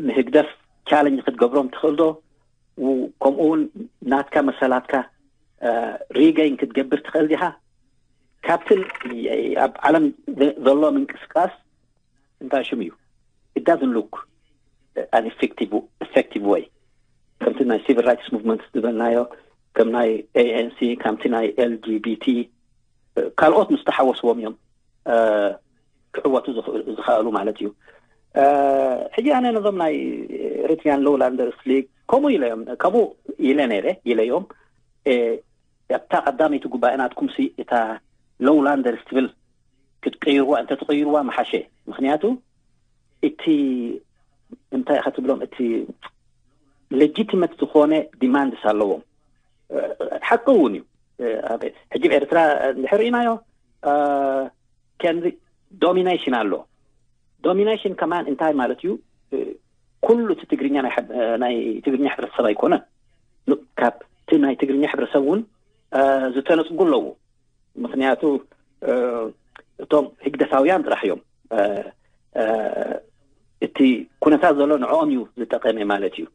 ንህግደፍ ቻለንጅ ክትገብሮም ትኽእል ዶ? ከምኡ እውን ናትካ መሰላትካ ሪገይን ክትገብር ትኽእል ዲኻ? ካብቲ ኣብ ዓለም ዘሎ ምንቅስቃስ እንታይ ሽም እዩ? It doesn't look an effective effective way። ከምቲ ናይ ሲቪል ራይትስ ሙቭመንት ዝበልናዮ ከም ናይ ኤኤንሲ ከምቲ ናይ ኤልጂቢቲ ካልኦት ምስ ተሓወስዎም እዮም ክዕወቱ ዝኽእሉ ማለት እዩ። ሕጂ ኣነ ነዞም ናይ ኤሪትሪያን ሎውላንደርስ ሊግ ከምኡ ኢለ እዮም ከምኡ ኢለ ነይረ ኢለዮም ኣብታ ቀዳመይቲ ጉባኤ ናትኩም ሲ እታ ሎውላንደርስ ትብል ክትቀይርዋ እንተትቀይርዋ መሓሸ። ምክንያቱ እቲ እንታይ ኢኻ ትብሎም እቲ ሌጂቲመት ዝኾነ ዲማንድስ ኣለዎም። ሓቂ እውን እዩ። ሕጂ ኤርትራ እንድሕር ኢናዮ ከምዚ ዶሚኔሽን ኣሎ። ዶሚኔሽን ከማን እንታይ ማለት እዩ? ኩሉ እቲ ትግርኛ ናይ ትግርኛ ሕብረተሰብ ኣይኮነን። ካብቲ ናይ ትግርኛ ሕብረተሰብ እውን ዝተነፅጉ ኣለዉ። ምክንያቱ እቶም ህግደፋውያን ጥራሕ እዮም እቲ ኩነታት ዘሎ ንዕኦም እዩ ዝጠቀመ ማለት እዩ።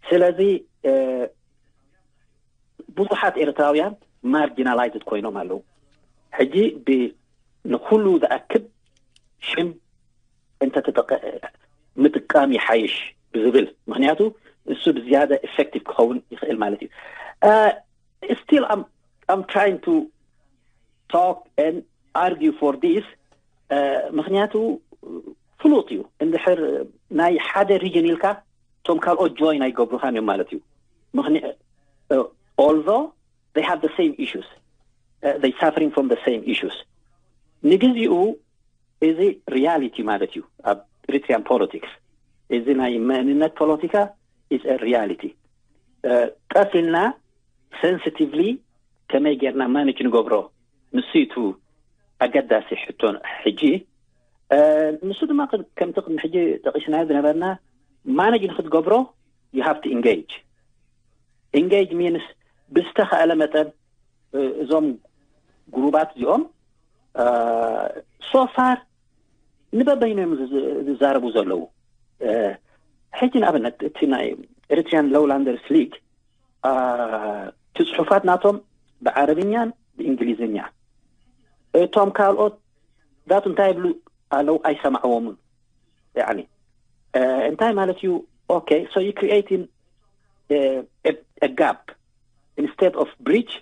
ስለዚ ብዙሓት ኤርትራውያን ማርጂናላይዝድ ኮይኖም ኣለዉ። ሕጂ ንኩሉ ዝኣክብ ሽም እንተተጠቀ ምጥቃም ይሓይሽ ብዝብል ምክንያቱ እሱ ብዝያደ ኢፌክቲቭ ክኸውን ይኽእል ማለት እዩ። Still I'm trying to talk and argue for this ምክንያቱ ፍሉጥ እዩ። እንድሕር ናይ ሓደ ሪጅን ኢልካ እቶም ካልኦት ጆይን ኣይገብሩኻን እዮም ማለት እዩ። although they have the same issues they suffering from the same issues ንግዚኡ እዚ ሪያሊቲ ማለት እዩ። ኣብ Eritrean politics. እዚ ናይ መንነት ፖለቲካ is a reality። ቀስ ኢልና sensitively ከመይ ጌርና ማኔጅ ንገብሮ፣ ንሱ እዩ እቲ ኣገዳሲ ሕቶ። ሕጂ ንሱ ድማ ከምቲ ቅድሚ ሕጂ ጠቂስናዮ ዝነበርና፣ ማኔጅ ንክትገብሮ you have to engage። Engage means ብዝተኻእለ መጠን እዞም ግሩባት እዚኦም so far ንበበይኖም ዝዛረቡ ዘለዉ። ሕጂ ንኣብነት እቲ ናይ Eritrean Lowlanders League እቲ ጽሑፋት ናቶም ብዓረብኛን ብእንግሊዝኛ። እቶም ካልኦት ዳቱ እንታይ ይብሉ ኣለዉ ኣይሰማዕዎምን። ያኒ እንታይ ማለት እዩ? Okay, so you creating a gap instead of bridge.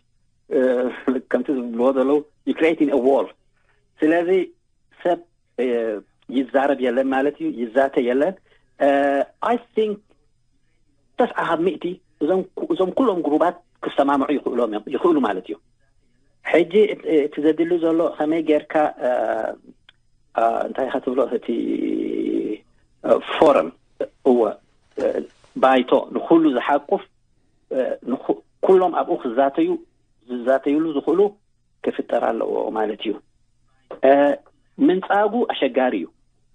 ከምቲ ዝብልዎ ዘለዉ you creating a wall። ስለዚ ሰብ ይዛረብ የለን ማለት እዩ፣ ይዛተ የለን። I think ተስዓ ካብ ሚእቲ እዞም ኩሎም ግሩባት ክሰማምዑ ይኽእሉ ማለት እዩ። ሕጂ እቲ ዘድሊ ዘሎ ከመይ ጌርካ እንታይ ኢኻ ትብሎ፣ እቲ ፎረም፣ እወ፣ ባይቶ ንኩሉ ዝሓቁፍ፣ ኩሎም ኣብኡ ክዛተዩ ዝዛተዩሉ ዝኽእሉ ክፍጠር ኣለዎ ማለት እዩ። ምንጻጉ ኣሸጋሪ እዩ።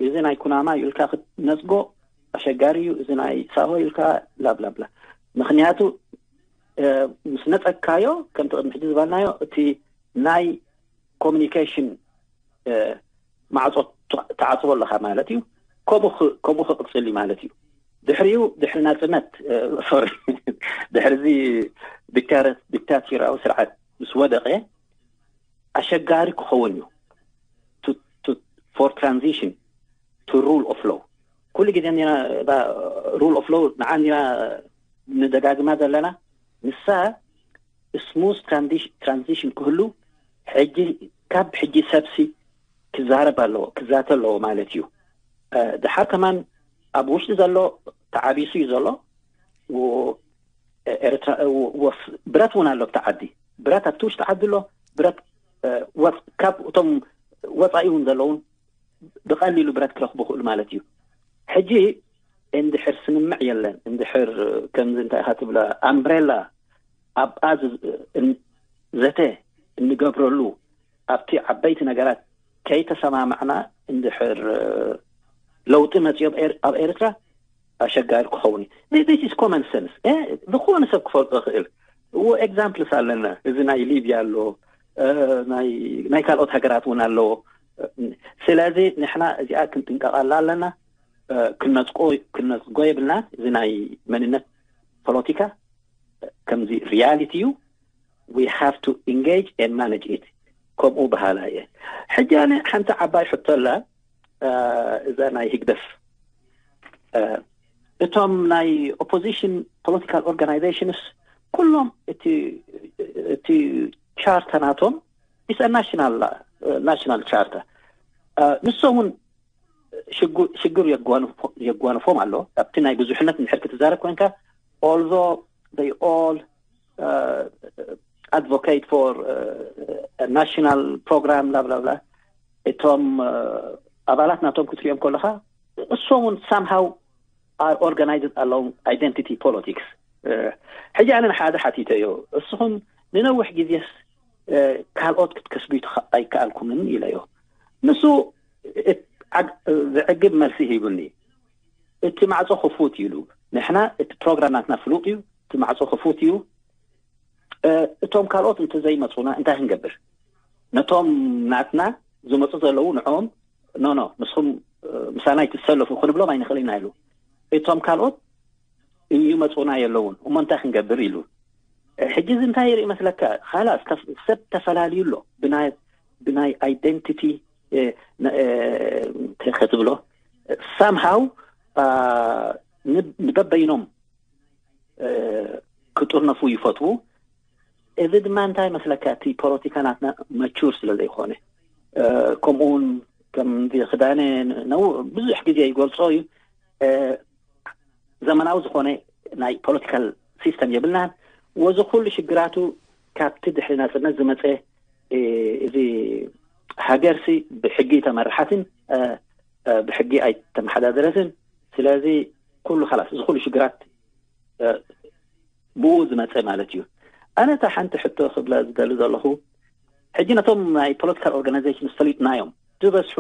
እዚ ናይ ኩናማ ኢልካ ክትነጽጎ ኣሸጋሪ እዩ። እዚ ናይ ሳሆ ኢልካ ላብላብላ። ምክንያቱ ምስ ነጸግካዮ፣ ከምቲ ቅድሚ ሕጂ ዝበልናዮ፣ እቲ ናይ ኮሚኒኬሽን ማዕጾ ትዓጽቦ ኣለኻ ማለት እዩ። ከምኡ ክቕጽል እዩ ማለት እዩ። ድሕሪኡ፣ ድሕሪ ናጽነት፣ ሶሪ፣ ድሕሪዚ ዲክታተራዊ ስርዓት ምስ ወደቐ ኣሸጋሪ ክኸውን እዩ። For transition to rule of law ኩሉ ግዜ ና rule of law ንዓ ና ንደጋግማ ዘለና። ንሳ smooth transition ክህሉ ሕጂ፣ ካብ ሕጂ ሰብሲ ክዛረብ ኣለዎ፣ ክዛተ ኣለዎ ማለት እዩ። ድሓር ከማን ኣብ ውሽጢ ዘሎ ተዓቢሱ እዩ ዘሎ። ኤርትራ ብረት እውን ኣሎ ኣብቲ ዓዲ፣ ብረት ኣብቲ ውሽጢ ዓዲ ኣሎ። ብረት ካብ እቶም ወፃኢ እውን ዘለውን ብቐሊሉ ብረት ክረኽቡ ክእሉ ማለት እዩ። ሕጂ እንድሕር ስምምዕ የለን፣ እንድሕር ከምዚ እንታይ ኢኻ ትብላ ኣምብሬላ ኣብኣ ዘተ እንገብረሉ ኣብቲ ዓበይቲ ነገራት ከይተሰማማዕና እንድሕር ለውጢ መፅዮ ኣብ ኤርትራ ኣሸጋሪ ክኸውን እዩ። This is common sense። ዝኾነ ሰብ ክፈልጦ ይኽእል። ኤግዛምፕልስ ኣለና። እዚ ናይ ሊብያ ኣሎ፣ ናይ ካልኦት ሃገራት እውን ኣለዎ። ስለዚ ንሕና እዚኣ ክንጥንቀቐላ ኣለና። ክነፅጎ የብልናን። እዚ ናይ መንነት ፖለቲካ ከምዚ ሪያሊቲ እዩ። We have to engage and manage it። ከምኡ በሃላ እየ። ሕጂ ኣነ ሓንቲ ዓባይ ሕቶ ኣላ፣ እዛ ናይ ህግደፍ፣ እቶም ናይ ኦፖዚሽን ፖለቲካል ኦርጋናይዜሽንስ ኩሎም እቲ ቻርተር ናቶም is a national charter። ንሶም እውን ሽግር የጓንፎም ኣሎ። ኣብቲ ናይ ብዙሕነት እንድሕር ክትዛረብ ኮይንካ፣ although they all advocate for national program ላብላብላ፣ እቶም ኣባላት ናቶም ክትሪኦም ከለኻ እሶም እውን somehow are organized ኣለዎም identity politics። ሕጂ ኣነ ንሓደ ሓቲተዮ፣ እስኹም ንነዊሕ ግዜስ ካልኦት ክትከስቡ ኣይከኣልኩምን ኢለዮ። ንሱ ዘዕግብ መልሲ ሂቡኒ። እቲ ማዕፆ ክፉት እዩ ኢሉ። ንሕና እቲ ፕሮግራም ናትና ፍሉጥ እዩ፣ እቲ ማዕፆ ክፉት እዩ። እቶም ካልኦት እንተዘይመፁና እንታይ ክንገብር? ነቶም ናትና ዝመፁ ዘለዉ ንዕኦም ኖ ኖ ንስኹም ምሳና ኣይትሰለፉ ክንብሎም ኣይንኽእልና ኢሉ። እቶም ካልኦት ይመፁና የለውን እሞ እንታይ ክንገብር ኢሉ። ሕጂ እዚ እንታይ ይርኢ መስለካ? ካላስ ሰብ ተፈላልዩ ኣሎ ብናይ ብናይ ኣይደንቲቲ ከትብሎ ሳምሃው ንበበይኖም ክጥርነፉ ይፈትዉ። እዚ ድማ እንታይ መስለካ? እቲ ፖለቲካ ናትና መቹር ስለ ዘይኮነ ከምኡ እውን ከምዚ ክዳነ ብዙሕ ግዜ ይገልፆ እዩ። ዘመናዊ ዝኾነ ናይ ፖለቲካል ሲስተም የብልናን። ወዚ ኩሉ ሽግራቱ ካብቲ ድሕሪ ናፅነት ዝመፀ እዚ ሃገርሲ ብሕጊ ተመርሓትን ብሕጊ ኣይተመሓዳደረትን። ስለዚ ኩሉ ላስ እዚ ኩሉ ሽግራት ብኡ ዝመፀ ማለት እዩ። ኣነ እታ ሓንቲ ሕቶ ክብላ ዝደሊ ዘለኹ፣ ሕጂ ነቶም ናይ ፖለቲካል ኦርጋናይዜሽን ዝፈሊጥናዮም ዝበዝሑ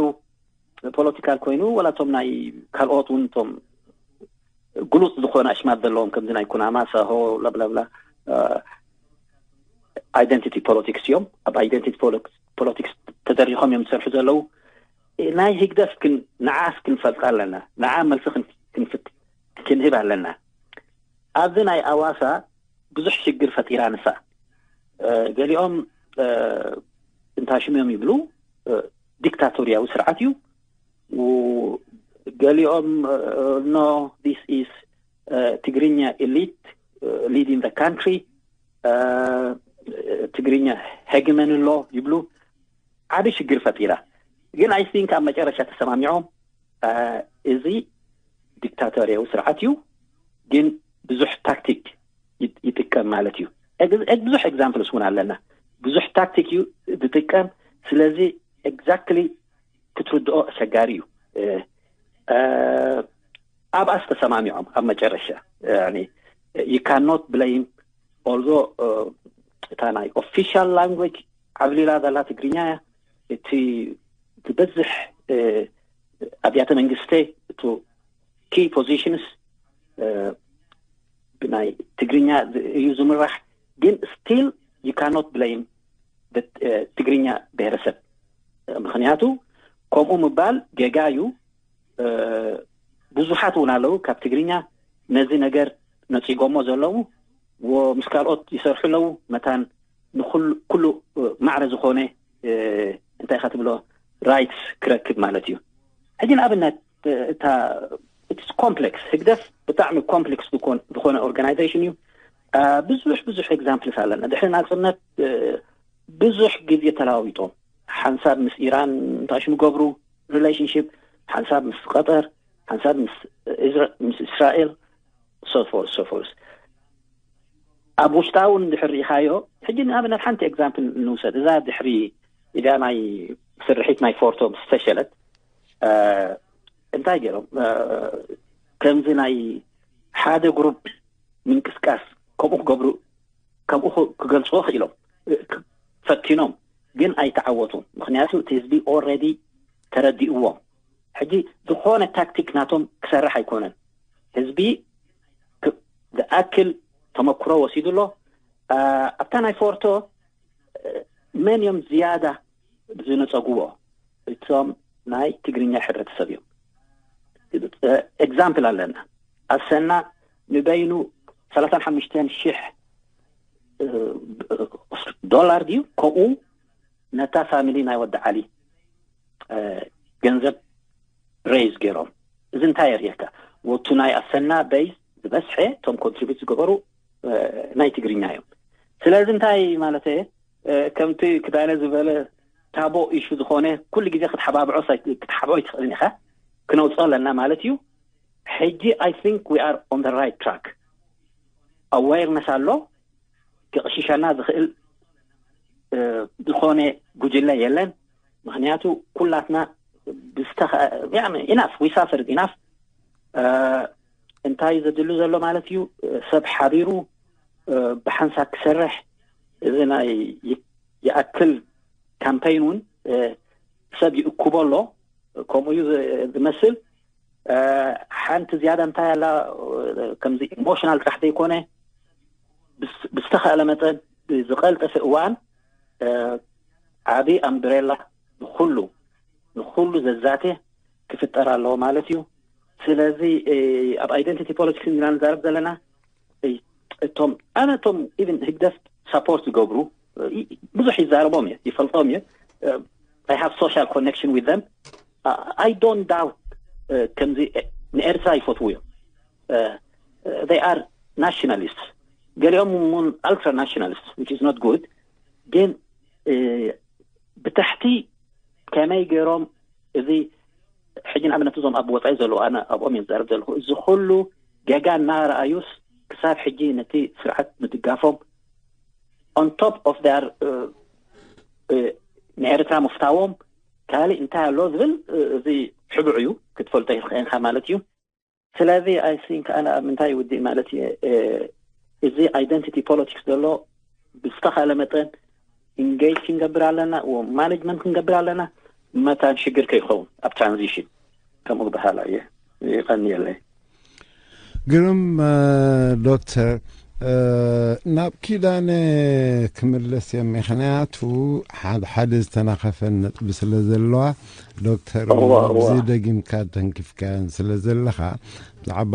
ፖለቲካል ኮይኑ፣ ወላቶም ናይ ካልኦት እውን እቶም ግሉፅ ዝኾነ ኣሽማት ዘለዎም ከምዚ ናይ ኩናማ፣ ሳሆ፣ ለብለብላ፣ ኣይደንቲቲ ፖለቲክስ እዮም። ኣብ ኣይደንቲቲ ፖለቲክስ ተደሪኾም እዮም ዝሰርሑ ዘለዉ። ናይ ህግደፍ ግን ንዓስ ክንፈልጣ ኣለና፣ ንዓ መልሲ ክንህብ ኣለና። ኣብዚ ናይ ኣዋሳ ብዙሕ ሽግር ፈጢራ ንሳ። ገሊኦም እንታይ ሽም እዮም ይብሉ፣ ዲክታቶርያዊ ስርዓት እዩ። ገሊኦም no, this is ትግርኛ elite leading the country፣ ትግርኛ ሄግመን ኣሎ ይብሉ። ዓቢ ሽግር ፈጢራ። ግን I think ኣብ መጨረሻ ተሰማሚዖም እዚ ዲክታቶርያዊ ስርዓት እዩ፣ ግን ብዙሕ ታክቲክ ይጥቀም ማለት እዩ። ብዙሕ ኤግዛምፕልስ እውን ኣለና። ብዙሕ ታክቲክ እዩ ዝጥቀም። ስለዚ ኤግዛክትሊ ክትርድኦ ኣሸጋሪ እዩ። ኣብኣስ ተሰማሚዖም ኣብ መጨረሻ you cannot blame, although እታ ናይ ኦፊሻል ላንጉጅ ዓብሊላ ዘላ ትግርኛ እያ። እቲ ዝበዝሕ ኣብያተ መንግስቲ እቲ ኪ ፖዚሽንስ ብናይ ትግርኛ እዩ ዝምራሕ። ግን still you cannot blame ትግርኛ ብሄረሰብ፣ ምክንያቱ ከምኡ ምባል ጌጋ እዩ። ብዙሓት እውን ኣለዉ ካብ ትግርኛ ነዚ ነገር ነፂጎሞ ዘለዉ፣ ምስ ካልኦት ይሰርሑ ኣለዉ። መታን ንኩሉ ማዕረ ዝኾነ እንታይ ኢኻ ትብሎ ራይትስ ክረክብ ማለት እዩ። ሕጂ ንኣብነት እታ ኮምፕሌክስ ህግደፍ ብጣዕሚ ኮምፕሌክስ ዝኾነ ኦርጋናይዜሽን እዩ። ብዙሕ ብዙሕ ኤግዛምፕልስ ኣለና። ድሕሪ ናፅነት ብዙሕ ግዜ ተለዋዊጦም፣ ሓንሳብ ምስ ኢራን እንታይ ሽም ገብሩ ሪሌሽንሽፕ፣ ሓንሳብ ምስ ቀጠር፣ ሓንሳብ ምስ እስራኤል፣ ሶፎርስ ሶፎርስ። ኣብ ውሽጣ እውን ድሕር ርኢኻዮ። ሕጂ ንኣብነት ሓንቲ ኤግዛምፕል ንውሰድ። እዛ ድሕሪ እዚኣ ናይ ስርሒት ናይ ፎርቶ ምስ ፈሸለት እንታይ ገይሮም፣ ከምዚ ናይ ሓደ ግሩፕ ምንቅስቃስ ከምኡ ክገብሩ፣ ከምኡ ክገልፅዎ ክኢሎም ፈቲኖም፣ ግን ኣይተዓወቱን። ምክንያቱ እቲ ህዝቢ ኦልሬዲ ተረዲእዎም። ሕጂ ዝኾነ ታክቲክ ናቶም ክሰርሕ ኣይኮነን። ህዝቢ ዝኣክል ተመክሮ ወሲዱ ኣሎ። ኣብታ ናይ ፎርቶ መን እዮም ዝያዳ ዝነፀጉዎ? እቶም ናይ ትግርኛ ሕብረተሰብ እዮም። ኤግዛምፕል ኣለና። ኣሰና ንበይኑ ሰላሳን ሓሙሽተን ሽሕ ዶላር ድዩ ከምኡ ነታ ፋሚሊ ናይ ወዲ ዓሊ ገንዘብ ሬይዝ ገይሮም። እዚ እንታይ የርእየካ? ወቱ ናይ ኣሰና በይዝ ዝበዝሐ እቶም ኮንትሪቢዩት ዝገበሩ ናይ ትግርኛ እዮም። ስለዚ እንታይ ማለት ከምቲ ክዳነ ዝበለ ታቦ ኢሹ ዝኾነ ኩሉ ግዜ ክትሓባብዖ ክትሓብዖ ይትኽእልን ኢኻ፣ ክነውፅኦ ኣለና ማለት እዩ። ሕጂ I think we are on the right track። ኣዌርነስ ኣሎ። ክቕሽሸና ዝኽእል ዝኾነ ጉጅለ የለን። ምክንያቱ ኩላትና ኢናፍ ዊሳፈር ኢናፍ እንታይ ዘድሉ ዘሎ ማለት እዩ። ሰብ ሓቢሩ ብሓንሳብ ክሰርሕ፣ እዚ ናይ ይኣክል ካምፔይን እውን ሰብ ይእክቦ ኣሎ። ከምኡ እዩ ዝመስል። ሓንቲ ዝያዳ እንታይ ኣላ፣ ከምዚ ኢሞሽናል ጥራሕ ዘይኮነ ብዝተኸእለ መጠን ብዝቐልጠፈ እዋን ዓብዪ ኣምብሬላ ንኩሉ ንኩሉ ዘዛተ ክፍጠር ኣለዎ ማለት እዩ። ስለዚ ኣብ ኣይደንቲቲ ፖለቲክስ ኢና ንዛረብ ዘለና። እቶም ኣነ እቶም ኢቨን ህግደፍ ሳፖርት ዝገብሩ ብዙሕ ይዛረቦም እየ፣ ይፈልጦም እየ። I have social connection with them. I don't doubt ከምዚ ንኤርትራ ይፈትዉ እዮም። They are nationalists፣ ገሊኦም እውን ultra nationalists, which is not good። ግን ብታሕቲ ከመይ ገይሮም እዚ ሕጂ ንኣብነት እዞም ኣብ ወፃኢ ዘለዉ፣ ኣነ ኣብኦም እየ ዝዛረብ ዘለኹ፣ እዚ ኩሉ ገጋ እናረኣዩስ ክሳብ ሕጂ ነቲ ስርዓት ምድጋፎም on top of their ንኤርትራ ምፍታዎም ካልእ እንታይ ኣሎ ዝብል እዚ ሕቡዕ እዩ ክትፈልጦ ይኽእል ኢኻ ማለት እዩ። ስለዚ I think ኣነ ኣብ ምንታይ ውዲእ ማለት እየ፣ እዚ identity politics ዘሎ ብዝተኻለ መጠን engage ክንገብር ኣለና፣ management ክንገብር ኣለና፣ መታን ሽግር ከይኸውን ኣብ transition ከምኡ ክበሃላ እየ። ይቐንየለይ። ግርም ዶክተር፣ ናብ ኪዳነ ክምለስ እየ፣ ምክንያቱ ሓደ ሓደ ዝተናኸፈ ነጥቢ ስለ ዘለዋ። ዶክተር፣ ኣብዚ ደጊምካ ተንኪፍካያን ስለ ዘለኻ፣ ብዛዕባ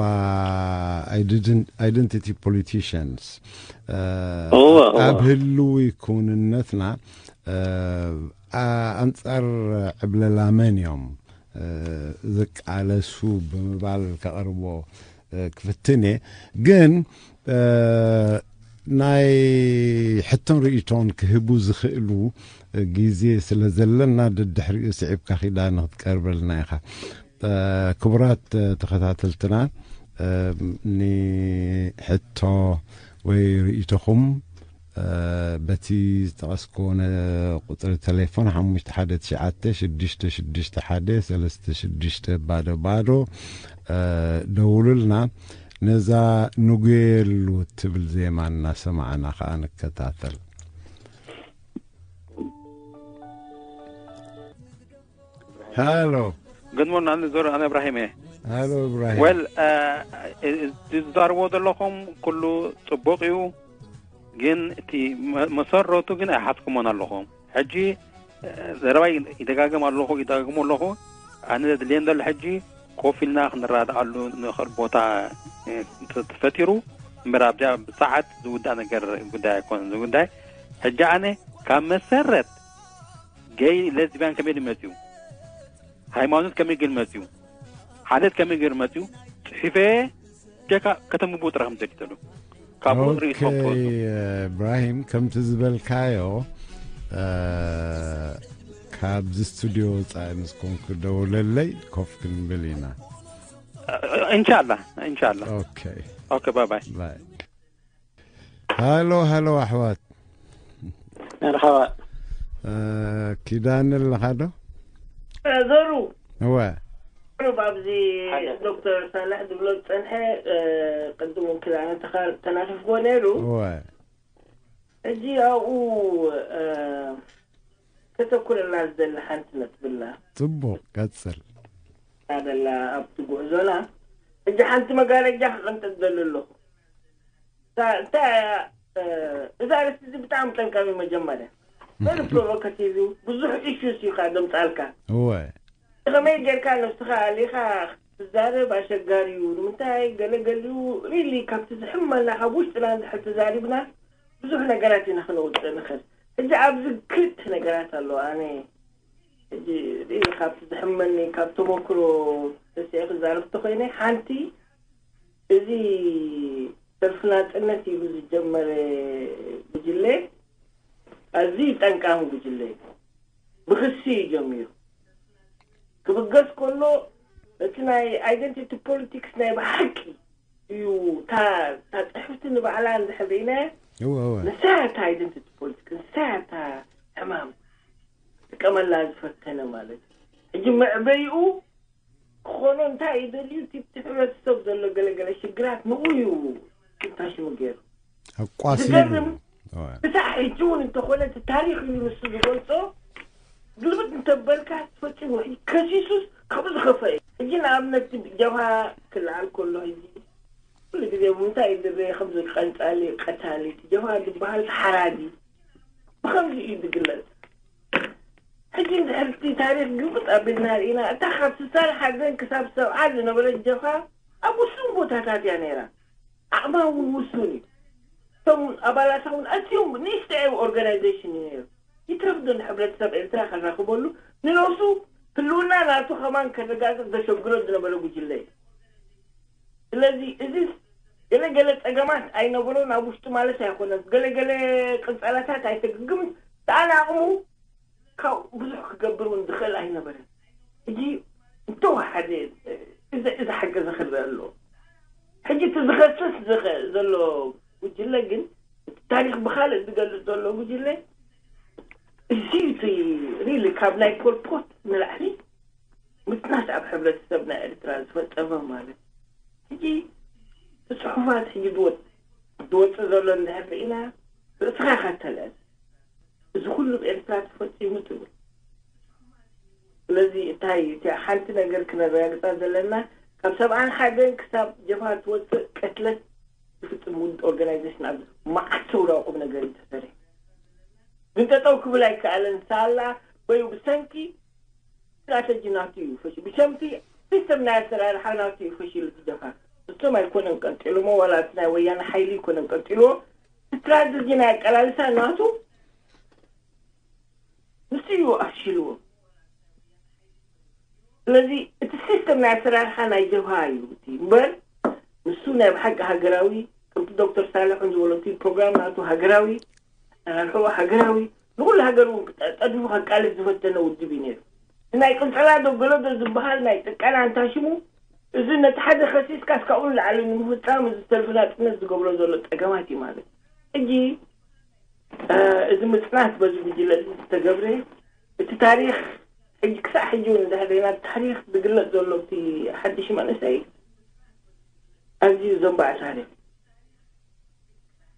identity politicians ኣብ ህልዊ ክውንነትና ኣንጻር ዕብለላ መን እዮም ዝቃለሱ ብምባል ከቕርቦ ክፍትን እየ። ግን ናይ ሕቶን ርእይቶን ክህቡ ዝኽእሉ ግዜ ስለ ዘለና፣ ደድሕሪኡ ስዒብካ ኪዳነ ክትቀርበልና ኢኻ። ክቡራት ተኸታተልትና፣ ንሕቶ ወይ ርእይቶኹም በቲ ዝጠቐስክዎ ቁፅሪ ቴሌፎን ሓሙሽተ ሓደ ትሽዓተ ሽዱሽተ ሽዱሽተ ሓደ ሰለስተ ሽዱሽተ ባዶ ባዶ ደውሉልና። ነዛ ንጉየሉ ትብል ዜማ እናሰማዕና ከዓ ንከታተል። ሃሎ። Good morning. ኣነ ዞር ኣነ እብራሂም እየ። ሃሎ እብራሂም። ወል ትዛርቦ ዘለኹም ኩሉ ጽቡቕ እዩ፣ ግን እቲ መሰረቱ ግን ኣይሓዝኩሞን ኣለኹም። ሕጂ ዘረባይ ይደጋግም ኣለኹ ይደጋግሞ ኣለኹ። ኣነ ዘድልየን ዘሎ ሕጂ ኮፍ ኢልና ክንረዳኣሉ ንኽእል ቦታ ተፈጢሩ እምበር ኣብዚኣ ብሰዓት ዝውዳእ ነገር ጉዳይ ኣይኮነን። እዚ ጉዳይ ሕጂ ኣነ ካብ መሰረት ገይ ለዝቢያን ከመይ ድመፅኡ፣ ሃይማኖት ከመይ ገይሩ መፅኡ፣ ዓሌት ከመይ ገይሩ መፅኡ ፅሒፈ ጀካ ከተንብቡ ጥራሕ ምደሊ ተሉ ካብ ርእቶም ተወስዱ። እብራሂም፣ ከምቲ ዝበልካዮ ካብዚ ስቱዲዮ ወፃኢ ምስ ኮንኩ ደውለለይ፣ ኮፍ ክንብል ኢና። እንሻላ እንሻላ። ኦኬ ኦኬ ባይ ባይ። ባይ። ሃሎ ሃሎ ኣሕዋት። መርሓባ። ኪዳን ኣለኻ ዶ? ዘሩ እወ። ቁሩብ ኣብዚ ዶክተር ሳላሕ ዝብሎ ዝፀንሐ ቅድም እውን ክዳነ ተናፊፍዎ ነይሩ። እወ። ሕጂ ኣብኡ ከተኩረላ ዝደሊ ሓንቲ ነጥብላ። ፅቡቕ ቀፅል። ኣደላ ኣብቲ ጉዕዞና ሕጂ ሓንቲ መጋረጃ ክቐንጠጥ ደሊ ኣለኹ። እንታይ እያ እዛ ርእሲ እዚ ብጣዕሚ ጠንቃሚ መጀመርያ በሪ ፕሮቮካቲቭ እዩ። ብዙሕ ኢሹስ እዩ ከዓ ደምፃልካ። እወ ከመይ ጌርካ ነብስኻ ኣሊኻ ክትዛረብ ኣሸጋሪ እዩ። ንምንታይ ገለገሊኡ ሪሊ ካብቲ ዝሕመና ካብ ውሽጥና እንድሕር ተዛሪብና ብዙሕ ነገራት ኢና ክነውፅእ ንኽእል። ሕጂ ኣብዚ ክልተ ነገራት ኣለዋ። ኣነ ሕጂ ሪሊ ካብቲ ዝሕመኒ ካብ ተመክሮ ተሲአ ክዛረብ ተኮይነ ሓንቲ እዚ ሰልፊ ናፅነት ኢሉ ዝጀመረ ጉጅለ ኣዝዩ ጠንቃሚ ጉጅለ እዩ። ብክሲ እዩ ጀሚሩ። ክብገስ ከሎ እቲ ናይ ኣይደንቲቲ ፖለቲክስ ናይ ብሓቂ እዩ። እታ እታ ፅሕፍቲ ንባዕላ እንድሕር ርኢናያ እወ እወ ንሳያ እታ ኣይደንቲቲ ፖለቲክስ ንሳያ እታ ሕማም ጥቀመላ ዝፈተነ ማለት እዩ። ሕጂ መዕበይኡ ክኾኖ እንታይ እዩ ደልዩ እቲ እቲ ሕብረተሰብ ዘሎ ገለገለ ሽግራት ንኡ እዩ ትንታሽሙ ገይሩ። ኣቋሲሉ ዝገርም እወ ክሳዕ ሕጂ እውን እንተኾነ እቲ ታሪኽ ኢሉ ንሱ ዝገልጾ ግልብጥ እንተበልካ ፈጺሙ ከሲሱስ ካብኡ ዝኸፈ እዩ። ሕጂ ንኣብነት ጀብሃ ክለዓል ከሎ ሕጂ ኩሉ ግዜ ብምንታይ እዩ ዝረአ ከምዚ ቀንጻሊ ቀታሊ እቲ ጀብሃ ዝበሃል ሓራዲ ብኸምዚ እዩ ዝግለጽ። ሕጂ እንድሕር እቲ ታሪኽ ግልብጥ ኣቢልና ርኢና እታ ካብ ስሳን ሓደን ክሳብ ሰብዓ ዝነበረት ጀብሃ ኣብ ውሱን ቦታታት እያ ነይራ። ዓቕማ እውን ውሱን እዩ። እቶም ኣባላታ እውን ኣዝዮም ንእሽተይ ኦርጋናይዜሽን እዩ ነይሩ። ይትረፍ ዶ ንሕብረተሰብ ኤርትራ ከራኽበሉ ንነብሱ ህልውና ናቱ ከማን ከረጋግጽ ዘሸግሮ ዝነበረ ጉጅለ እዩ። ስለዚ እዚ ገለገለ ጸገማት ኣይነበሮን ኣብ ውሽጡ ማለት ኣይኮነን። ገለገለ ቅንጸላታት ኣይተግግምን። ሰኣን ዓቕሙ ካብ ብዙሕ ክገብር እውን ዝኽእል ኣይነበረን። ሕጂ እንተወሓደ እዚ እዚ ሓገዘ ክረአ ኣለዎ። ሕጂ እቲ ዝኸስስ ዝኸ- ዘሎ ጉጅለ ግን እቲ ታሪኽ ብኻልእ ዝገልጽ ዘሎ ጉጅለ እዚ እቲ ሪሊ ካብ ናይ ፖልፖት ንላዕሊ ምጥናስ ኣብ ሕብረተሰብ ናይ ኤርትራ ዝፈጸመ ማለት። ሕጂ እቲ ጽሑፋት ሕጂ ዝወ-፣ ዝወጽእ ዘሎ እንድሕር ርኢና ርእስኻ ኢኻ ተልዕል። እዚ ኩሉ ብኤርትራ ተፈጺሙ ትብል። ስለዚ እንታይ እቲ ሓንቲ ነገር ክነረጋግጻ ዘለና ካብ ሰብዓን ሓደን ክሳብ ጀብሃ ትወጽእ ቅትለት ዝፍጽም ውድ ኦርጋናይዜሽን ኣብ መዓት ሰውራዊ ቁም ነገር እዩ ተሰሪሑ። ግን ጠጠው ክብል ኣይከኣለን። ሳላ ወይ ብሰንኪ ስትራተጂ ናቱ እዩ ፈሽ-፣ ብሰምቲ ሲስተም ናይ ኣሰራርሓ ናቱ እዩ ፈሽሉ ዝደፋ። እቶም ኣይኮነን ቀንጢሎሞ፣ ዋላ እቲ ናይ ወያነ ሓይሊ ኣይኮነን ቀንጢልዎ። ስትራተጂ ናይ ኣቀላልሳ ናቱ ንሱ እዩ ኣፍሽልዎ። ስለዚ እቲ ሲስተም ናይ ኣሰራርሓ ናይ ጀብሃ እዩ እቲ እምበር፣ ንሱ ናይ ብሓቂ ሃገራዊ፣ ከምቲ ዶክተር ሳልሕ እውን ዝበሎ፣ እቲ ፕሮግራም ናቱ ሃገራዊ፣ ኣሰራርሕኡ ሃገራዊ፣ ንኩሉ ሃገር እውን ጠ-፣ ጠድፉ ከቃልስ ዝፈተነ ውድብ እዩ ነይሩ። ናይ ቅንጸላ ዶ ገለ ዶ ዝበሃል ናይ ጭቃና እንታሽሙ፣ እዚ ነቲ ሓደ ከሲስካ እስካብኡ ንላዕሊ ንምፍጻም እዚ ሰልፊ ናጽነት ዝገብሮ ዘሎ ጸገማት እዩ ማለት እዩ። ሕጂ፣ እ፣ እዚ ምጽናት በዚ ጉጅለ እዚ ዝተገብረ፣ እቲ ታሪኽ ሕጂ ክሳዕ ሕጂ እውን እንድሕር ርኢና፣ ታሪኽ ዝግለጽ ዘሎ እቲ ሓድሽ መንእሰይ ኣዝዩ ዘንባዕ ታሪኽ።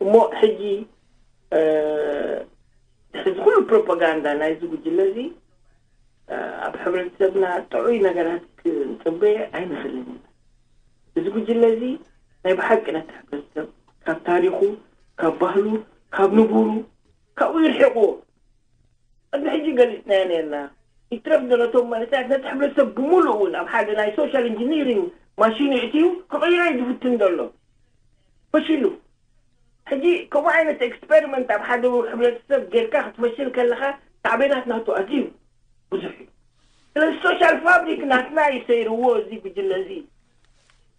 እሞ ሕጂ፣ እ፣ ድሕሪ እዚ ኩሉ ፕሮፓጋንዳ ናይዚ ጉጅለ እዚ፣ እ፣ ኣብ ሕብረተሰብና ጥዑይ ነገራት ክንጽበ ኣይንኽእልን ኢና። እዚ ጉጅለ እዚ ናይ ብሓቂ ነቲ ሕብረተሰብ ካብ ታሪኹ፣ ካብ ባህሉ፣ ካብ ንቡሩ፣ ካብኡ ይርሕቕዎ። ቅድሚ ሕጂ ገሊጽናዮ ነርና። ይትረፍ ዶ ነቶም መንእሰያት፣ ነቲ ሕብረተሰብ ብምሉእ እውን ኣብ ሓደ ናይ ሶሻል ኢንጂኒሪንግ ማሽን የእትዩ ክቕይሮ እዩ ዝፍትን ዘሎ። ፈሺሉ። ሕጂ ከምኡ ዓይነት ኤክስፐሪመንት ኣብ ሓደ ሕብረተሰብ ጌርካ ክትፈሽል ከለኻ ሳዕቤናት ናቱ ኣዝዩ ብዙሕ እዩ። ስለዚ ሶሻል ፋብሪክ ናትና ይሰይርዎ እዚ ጉጅለ እዚ።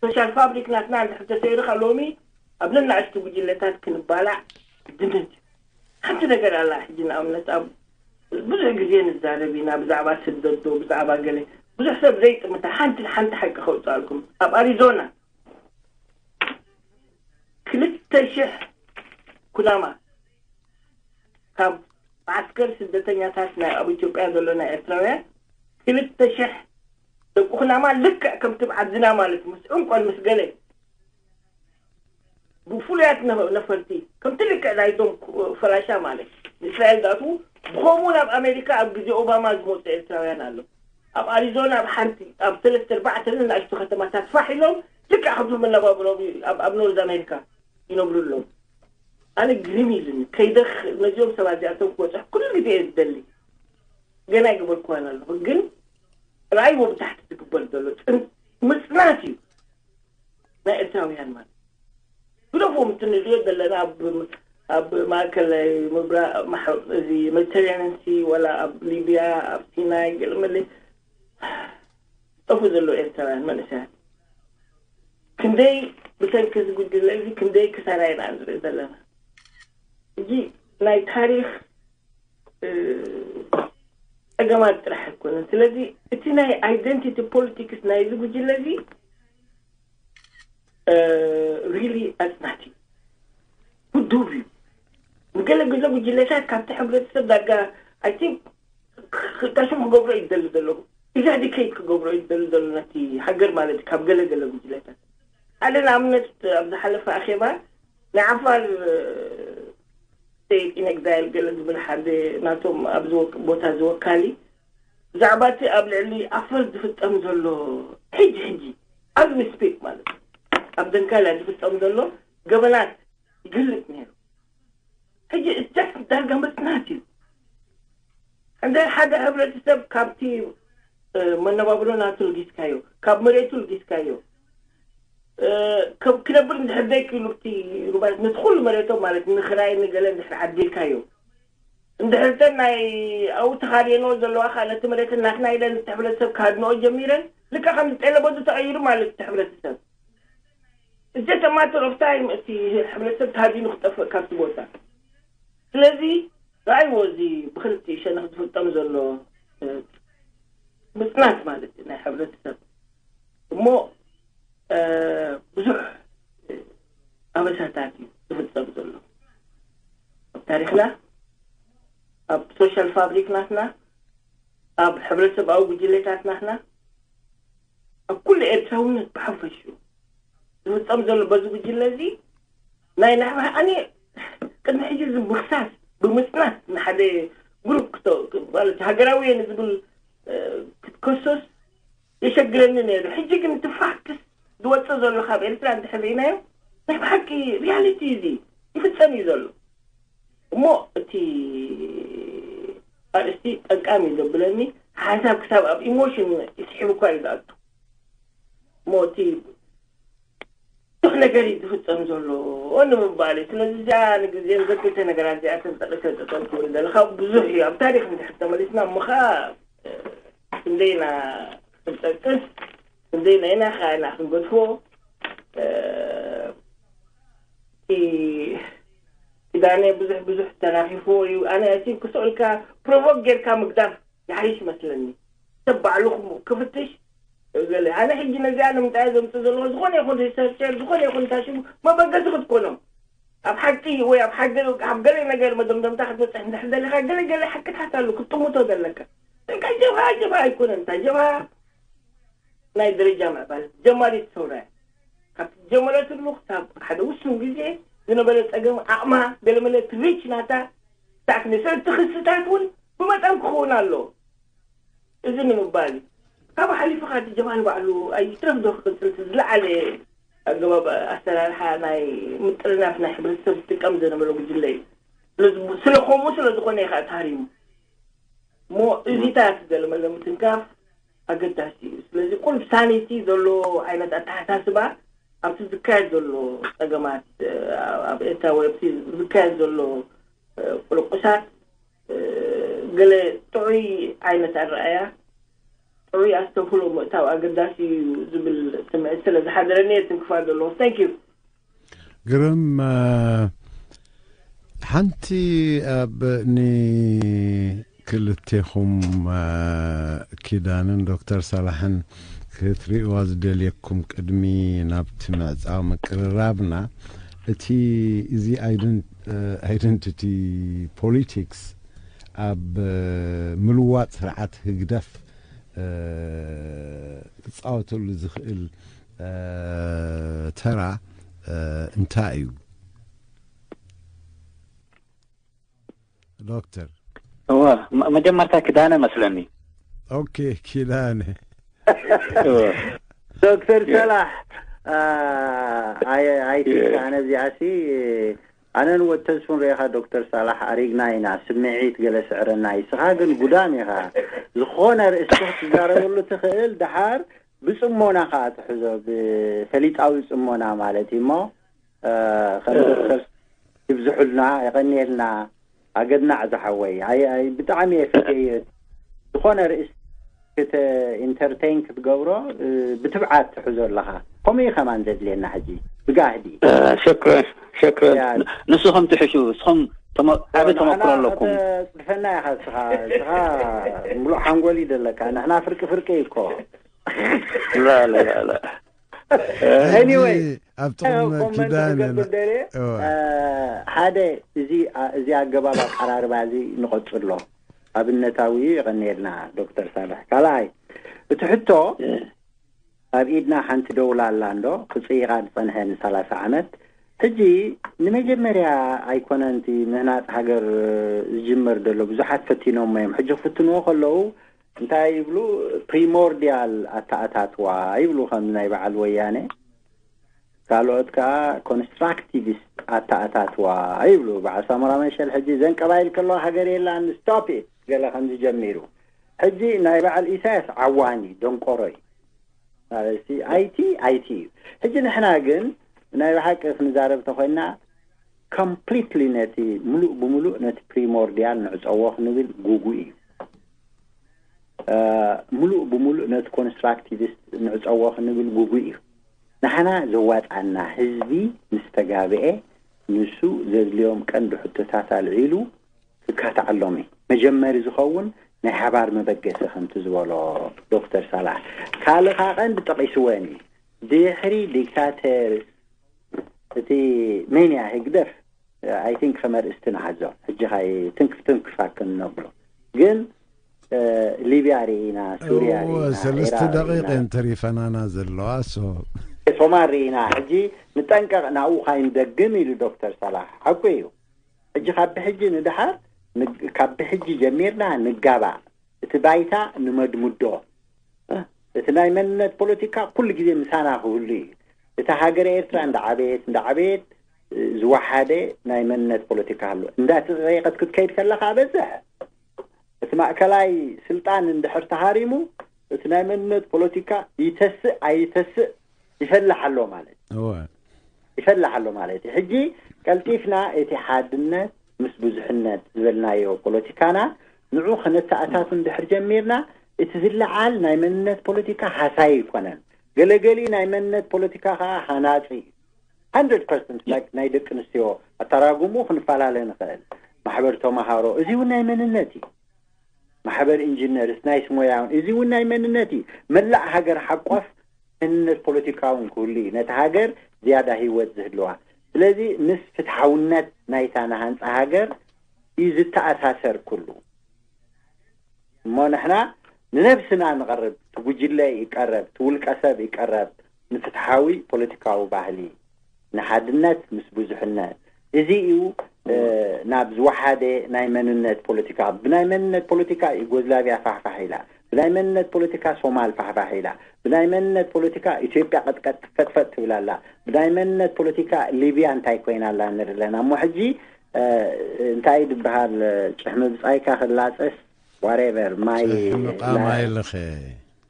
ሶሻል ፋብሪክ ናትና እንድሕር ተሰይርካ ሎሚ ኣብ ነናእሽቱ ጉጅለታት ክንባላዕ ግድነት እዩ። ሓንቲ ነገር ኣላ። ሕጂ ንኣብነት ኣብ ብዙሕ ግዜ ንዛረብ ኢና ብዛዕባ ስደት ዶ ብዛዕባ ገለ። ብዙሕ ሰብ ዘይጥምታ ሓንቲ ሓንቲ ሓቂ ከውፅኣልኩም። ኣብ ኣሪዞና ክልተ ሽሕ ኩናማ ካብ መዓስከር ስደተኛታት ናይ ኣብ ኢትዮጵያ ዘሎ ናይ ኤርትራውያን ክልተ ሽሕ ደቂ ኩናማ ልክዕ ከምቲ ኣብ ዓድና ማለት ምስ ዕንቆን ምስ ገለ ብፍሉያት ነ-፣ ነፈርቲ ከምቲ ልክዕ ናይቶም ኩ-፣ ፈላሻ ማለት ንእስራኤል ዝኣትዉ ብኸምኡ ናብ ኣሜሪካ ኣብ ግዜ ኦባማ ዝመፁ ኤርትራውያን ኣሎ። ኣብ ኣሪዞና ኣብ ሓንቲ ኣብ ሰለስተ ኣርባዕተ ንኣሽቱ ከተማታት ፋሕ ኢሎም ልክዕ ከምቲ መነባብሮም እዩ ኣብ፣ ኣብ ኖርዝ ኣሜሪካ ይነብሩ ኣለዉ። ኣነ ግርም ኢሉኒ ከይደኽ ነዚኦም ሰባት እዚኣቶም ክበፅሕ ኩሉ ግዜ እየ ዝደሊ። ገና ኣይገበርኩዋን ኣለኹ ግን ርኣይዎ ብታሕቲ ዝግበር ዘሎ ፅን-፣ ምፅናት እዩ ናይ ኤርትራውያን ማለት። ግደፎም እቲ ንሪኦ ዘለና ኣብ፣ ኣብ ማእከላይ ምብራቕ ማሕ-፣ እዚ ሜዲተራንያን ሲ ዋላ ኣብ ሊብያ ኣብ ሲናይ ገለ መለ ዝጠፉ ዘለዉ ኤርትራውያን መንእሰያት ክንደይ ብሰንኪ እዚ ጉጅለ እዚ ክንደይ ክሳራ ኢና ንርኢ ዘለና። ሕጂ ናይ ታሪኽ፣ እ፣ ጸገማት ጥራሕ ኣይኮነን። ስለዚ እቲ ናይ ኣይደንቲቲ ፖለቲክስ ናይዚ ጉጅለ እዚ፣ እ፣ ሪሊ ኣጽናቲ እዩ። ውዱብ እዩ። ንገለ ግለ ጉጅለታት ካብቲ ሕብረተሰብ ዳርጋ፣ ኣይ ቲንክ፣ ክ-፣ ክ-፣ ታሽሙ ክገብሮ እዩ ዝደሊ ዘለኹ። ኢራዲኬት ክገብሮ እዩ ዝደሊ ዘሎ ነቲ ሃገር ማለት እዩ፣ ካብ ገለ ገለ ጉጅለታት። ሓደ ንኣብነት ኣብ ዝሓለፈ ኣኼባ ናይ ዓፋር፣ እ፣ ስቴት ኢን ኤግዛይል ገለ ዝብል ሓደ ናቶም ኣብዚ ወክ-፣ ቦታ እዚ ወካሊ ብዛዕባ እቲ ኣብ ልዕሊ ዓፋር ዝፍጸም ዘሎ ሕጂ ሕጂ፣ as we speak ማለት እዩ፣ ኣብ ደንካልያ ዝፍጸም ዘሎ ገበናት ይገልጽ ነይሩ። ሕጂ it's just ዳርጋ ምጽናት እዩ። እንተ ሓደ ሕብረተሰብ ካብቲ፣ እ፣ መነባብሮ ናቱ ልጊስካዮ፣ ካብ መሬቱ ልጊስካዮ፣ እ፣ ከ-፣ ክነብር እንድሕር ዘይክኢሉ ኣብቲ ሩባታት ነቲ ኩሉ መሬቶም ማለት ንኽራይ ንገለ እንድሕር ዓዲልካዮ፣ እንድሕር እተን ናይ ኣብኡ ተኻርየንኦ ዘለዋ ኸኣ ነቲ መሬት ናትና ኢለን እቲ ሕብረተሰብ ክሃድንኦ ጀሚረን፣ ልክዕ ከምዚ ጤለበዱ ተቐይሩ ማለት እቲ ሕብረተሰብ። It's just a matter of time እቲ ሕብረተሰብ ተሃዲኑ ክጠፍእ ካብቲ ቦታ። ስለዚ ረኣይዎ እዚ ብኽልቲኡ ሸነኽ ዝፍጸም ዘሎ፣ እ፣ ምጽናት ማለት እዩ ናይ ሕብረተሰብ። እሞ፣ እ፣ ብዙሕ፣ እ፣ ኣበሳታት እዩ ዝፍጸም ዘሎ ኣብ ታሪኽና፣ ኣብ ሶሻል ፋብሪክ ናትና፣ ኣብ ሕብረተሰባዊ ጉጅለታት ናትና። ኣብ ኩሉ ኤርትራውነት ብሓፈሽኡ ዝፍጸም ዘሎ በዚ ጉጅለ እዚ ናይ ናሕባሕ ኣነ ቅድሚ ሕጂ እዚ ምኽሳስ ብምጽናት ንሓደ ግሩፕ ክቶ- ማለት ሃገራዊ እየ ንዝብል እ፣ ክትከሶስ የሸግረኒ ነይሩ። ሕጂ ግን እቲ ፋክትስ ዝወፅእ ዘሎ ካብ ኤርትራ እንድሕር ርኢናዮ ናይ ብሓቂ ሪያሊቲ እዩ እዚ ይፍጸም እዩ ዘሎ። እሞ እቲ ኣርእስቲ ጠቃሚ እዩ ዘብለኒ ሓንሳብ ክሳብ ኣብ ኢሞሽን ይስሕብ እኳ እዩ ዝኣቱ። እሞ እቲ ብዙሕ ነገር እዩ ዝፍጸም ዘሎ ንምባል እዩ። ስለዚ እዚኣ ንግዜን ዘክልተ ነገራት እዚኣተን ጠቂሰ ጠጠው ክብል ዘለካ ብዙሕ እዩ። ኣብ ታሪክ እንድሕር ተመሊስና እሞ ከዓ ክንደይና ክንጠቅስ ክንደይና ኢና ከዓ ኢና ክንገድፎ ኪዳነ ብዙሕ ብዙሕ ተናኺፍዎ እዩ። ኣነ እቲ ክስኦልካ ፕሮቮክ ጌርካ ምግዳፍ ይሓይሽ መስለኒ። ሰብ ባዕሉ ክፍትሽ ገለ ኣነ ሕጂ ነዚኣ ንምንታይ ዘምፅእ ዘለዎ ዝኾነ ይኹን ሪሰርቸር ዝኾነ ይኹን ታሽሙ መበገሲ ክትኮኖም ኣብ ሓቂ ወይ ኣብ ሓቂ ኣብ ገለ ነገር መደምደምታ ክትበፅሕ እንድሕር ደሊኻ ገለ ገለ ሓቅታት ኣሉ ክትጥምቶ ዘለካ። እንታይ ጀብሃ ጀብሃ ኣይኮነን። እንታይ ጀብሃ ናይ ደረጃ ምዕባል ጀማሪት ሰውራ እያ። ካብ ጀመረትሉ ክሳብ ሓደ ውሱን ግዜ ዝነበረ ፀገም ዓቕማ ገለመለ እቲ ሪች ናታ ታክኒ ሰለቲ ክስታት እውን ብመጠን ክኸውን ኣለዎ። እዚ ንምባል እዩ። ካብ ሓሊፉ ካቲ ጀማል ባዕሉ ኣይትረፍ ዶ ክቅፅል እቲ ዝለዓለ ኣገባብ ኣሰራርሓ ናይ ምጥርናፍ ናይ ሕብረተሰብ ዝጥቀም ዝነበረ ጉጅለ እዩ። ስለዚ- ስለ ከምኡ ስለ ዝኾነ እዩ ከዓ ተሃሪሙ። እሞ እዚታት ገለመለ ምትንካፍ ኣገዳሲ እዩ። ስለዚ ቁልፍ ሳኒቲ ዘሎ ዓይነት ኣተሓሳስባ ኣብቲ ዝካየድ ዘሎ ፀገማት እ፣ ኣብ ኤርትራ ወይ ኣብቲ ዝካየድ ዘሎ እ፣ ቁልቁሳት እ፣ ገለ ጥዑይ ዓይነት ኣረኣያ ጥዑይ ኣስተብህሎ ምእታው ኣገዳሲ እዩ ዝብል ስምዒት ስለ ዝሓደረኒ እየ ትንክፋ ዘለዎ። Thank you። ግርም ሓንቲ ኣብ ንክልቴኹም ኪዳንን ዶክተር ሳላሕን ክትርእዋ ዝደልየኩም ቅድሚ ናብቲ ምዕፃው ምቅርራብና እቲ እዚ ኣይደንቲቲ ፖሊቲክስ ኣብ ምልዋጥ ስርዓት ህግደፍ ክፃወተሉ ዝኽእል ተራ እንታይ እዩ ዶክተር? እወ፣ መ- መጀመርታ ክዳነ መስለኒ። ኦኬ ኪዳነ። እወ። ዶክተር ሰላሕ ኣይ ቲንክ ኣነ እዚኣሲ ኣነን ወተስፉን ርኢኻ ዶክተር ሳላሕ ኣሪግና ኢና ስምዒት ገለ ስዕረና እዩ። ስኻ ግን ጉዳም ኢኻ ዝኾነ ርእስቲ ክትዛረበሉ ትኽእል ድሓር ብፅሞና ከዓ ትሕዞ ብፈሊጣዊ ፅሞና ማለት እዩ እሞ ከም ዶክተር ይብዝሑልና የቐንየልና ኣገድናዕ ዝሓወይ ብጣዕሚ እየ ፍትየ ዝኾነ ርእስ ክተ ኢንተርቴን ክትገብሮ ብትብዓት ትሕዞ ኣለኻ ከምኡ እዩ ከማን ዘድልየና ሕጂ ብጋህዲ ሸክረን ሸክረን ንስኹም ትሕሹ እስኹም ዓቢ ተመክሮ ኣለኩም ጽድፈና ኢኻ ስኻ ስኻ ሙሉእ ሓንጎል እዩ ዘለካ ንሕና ፍርቂ ፍርቂ እኮ ላ ላ ላ anyway ኣብ ጥቕሚ ኪዳነ ሓደ እዚ እዚ ኣገባብ ኣቀራርባ እዚ ንቐጽሎ ኣብነታዊ እዩ የቐንየልና ዶክተር ሳልሕ ካልኣይ እቲ ሕቶ ኣብ ኢድና ሓንቲ ደውላ ኣላ እንዶ ክጽይቓ ዝጸንሐ ንሰላሳ ዓመት ሕጂ ንመጀመርያ ኣይኮነንቲ ምህናጽ ሃገር ዝጅመር ዘሎ ብዙሓት ፈቲኖሞ እዮም ሕጂ ክፍትንዎ ከለዉ እንታይ ይብሉ ፕሪሞርዲያል ኣተኣታትዋ ይብሉ ከም ናይ በዓል ወያነ ካልኦት ከዓ ኮንስትራክቲቪስት ኣተኣታትዋ ይብሉ በዓል ሳሞራ መሸል ሕጂ ዘንቀባይል ከለዋ ሃገር የላን ስቶፕ ገለ ከምዚ ጀሚሩ ሕጂ ናይ በዓል ኢሳያስ ዓዋኒ ደንቆሮ እዩ ማለት ኣይቲ ኣይቲ እዩ ሕጂ ንሕና ግን ናይ ብሓቂ ክንዛረብ ተኮይና ኮምፕሊትሊ ነቲ ሙሉእ ብሙሉእ ነቲ ፕሪሞርዲያል ንዕፀዎ ክንብል ጉጉእ እዩ ሙሉእ ብሙሉእ ነቲ ኮንስትራክቲቪስት ንዕፀዎ ክንብል ጉጉእ እዩ ንሓና ዘዋፃና ህዝቢ ምስ ተጋብኤ ንሱ ዘድልዮም ቀንዲ ሕቶታት ኣልዒሉ ክካትዓሎም እዩ መጀመሪ ዝኸውን ናይ ሓባር መበገሲ ከምቲ ዝበሎ ዶክተር ሳላሕ ካልእ ከዓ ቀንዲ ጠቂስወን እዩ ድሕሪ ዲክታተር እቲ ሜንያ ህግደፍ ኣይ ቲንክ ከመርእስቲ ንሓዞ ሕጂ ካይ ትንክፍ ትንክፍ ኣክን ነብሎ ግን ሊብያ ርኢና፣ ሱርያ ርኢና፣ ሰለስተ ደቂቀ እንተሪፈናና ዘለዋ ሶ ሶማል ርኢና። ሕጂ ንጠንቀቕ፣ ናብኡ ካይንደግም ኢሉ ዶክተር ሳላሕ። ሓቁ እዩ። ሕጂ ካብ ብሕጂ ንድሓር፣ ካብ ብሕጂ ጀሚርና ንጋባእ፣ እቲ ባይታ ንመድምዶ። እቲ ናይ መንነት ፖለቲካ ኩሉ ግዜ ምሳና ክህሉ እዩ። እታ ሃገረ ኤርትራ እንዳዓበየት እንዳዓበየት ዝወሓደ ናይ መንነት ፖለቲካ ኣሎ። እንዳተጠየቀት ክትከይድ ከለካ በዝሕ እቲ ማእከላይ ስልጣን እንድሕር ተሃሪሙ፣ እቲ ናይ መንነት ፖለቲካ ይተስእ ኣይተስእ ይፈልሕ ኣሎ ማለት እዩ። እወ ይፈልሕ ኣሎ ማለት እዩ። ሕጂ ቀልጢፍና እቲ ሓድነት ምስ ብዙሕነት ዝበልናዮ ፖለቲካና ንዑ ከነተኣታቱ እንድሕር ጀሚርና፣ እቲ ዝለዓል ናይ መንነት ፖለቲካ ሃሳይ ኣይኮነን። ገለገሊ ናይ መንነት ፖለቲካ ከዓ ሃናፂ እዩ። hundred percent like ናይ ደቂ ኣንስትዮ ኣተራጉሙ ክንፈላለ ንኽእል። ማሕበር ተምሃሮ፣ እዚ እውን ናይ መንነት እዩ። ማሕበር ኢንጂነርስ፣ ናይ ስሞያውን፣ እዚ እውን ናይ መንነት እዩ። መላእ ሃገር ሓቆፍ መንነት ፖለቲካውን ክህሉ እዩ፣ ነቲ ሃገር ዝያዳ ህይወት ዝህልዋ። ስለዚ ምስ ፍትሓውነት ናይታ ናሃንፃ ሃገር እዩ ዝተኣሳሰር ኩሉ። እሞ ንሕና ንነብስና ንቐርብ፣ ትጉጅለ ይቀረብ፣ ትውልቀ ሰብ ይቀረብ፣ ንፍትሓዊ ፖለቲካዊ ባህሊ፣ ንሓድነት ምስ ብዙሕነት፣ እዚ እዩ ናብ ዝወሓደ ናይ መንነት ፖለቲካ። ብናይ መንነት ፖለቲካ ዩጎዝላቪያ ፋሕፋሕ ኢላ፣ ብናይ መንነት ፖለቲካ ሶማል ፋሕፋሕ ኢላ፣ ብናይ መንነት ፖለቲካ ኢትዮጵያ ቀጥቀጥ ፈጥፈጥ ትብል ኣላ፣ ብናይ መንነት ፖለቲካ ሊብያ እንታይ ኮይና ኣላ ንርኢ ኣለና። እሞ ሕጂ እንታይ ድበሃል፣ ጭሕሚ ብፃይካ ክላፀስ ዋሬቨር ማይ ሕምቃ ማይ ልኸ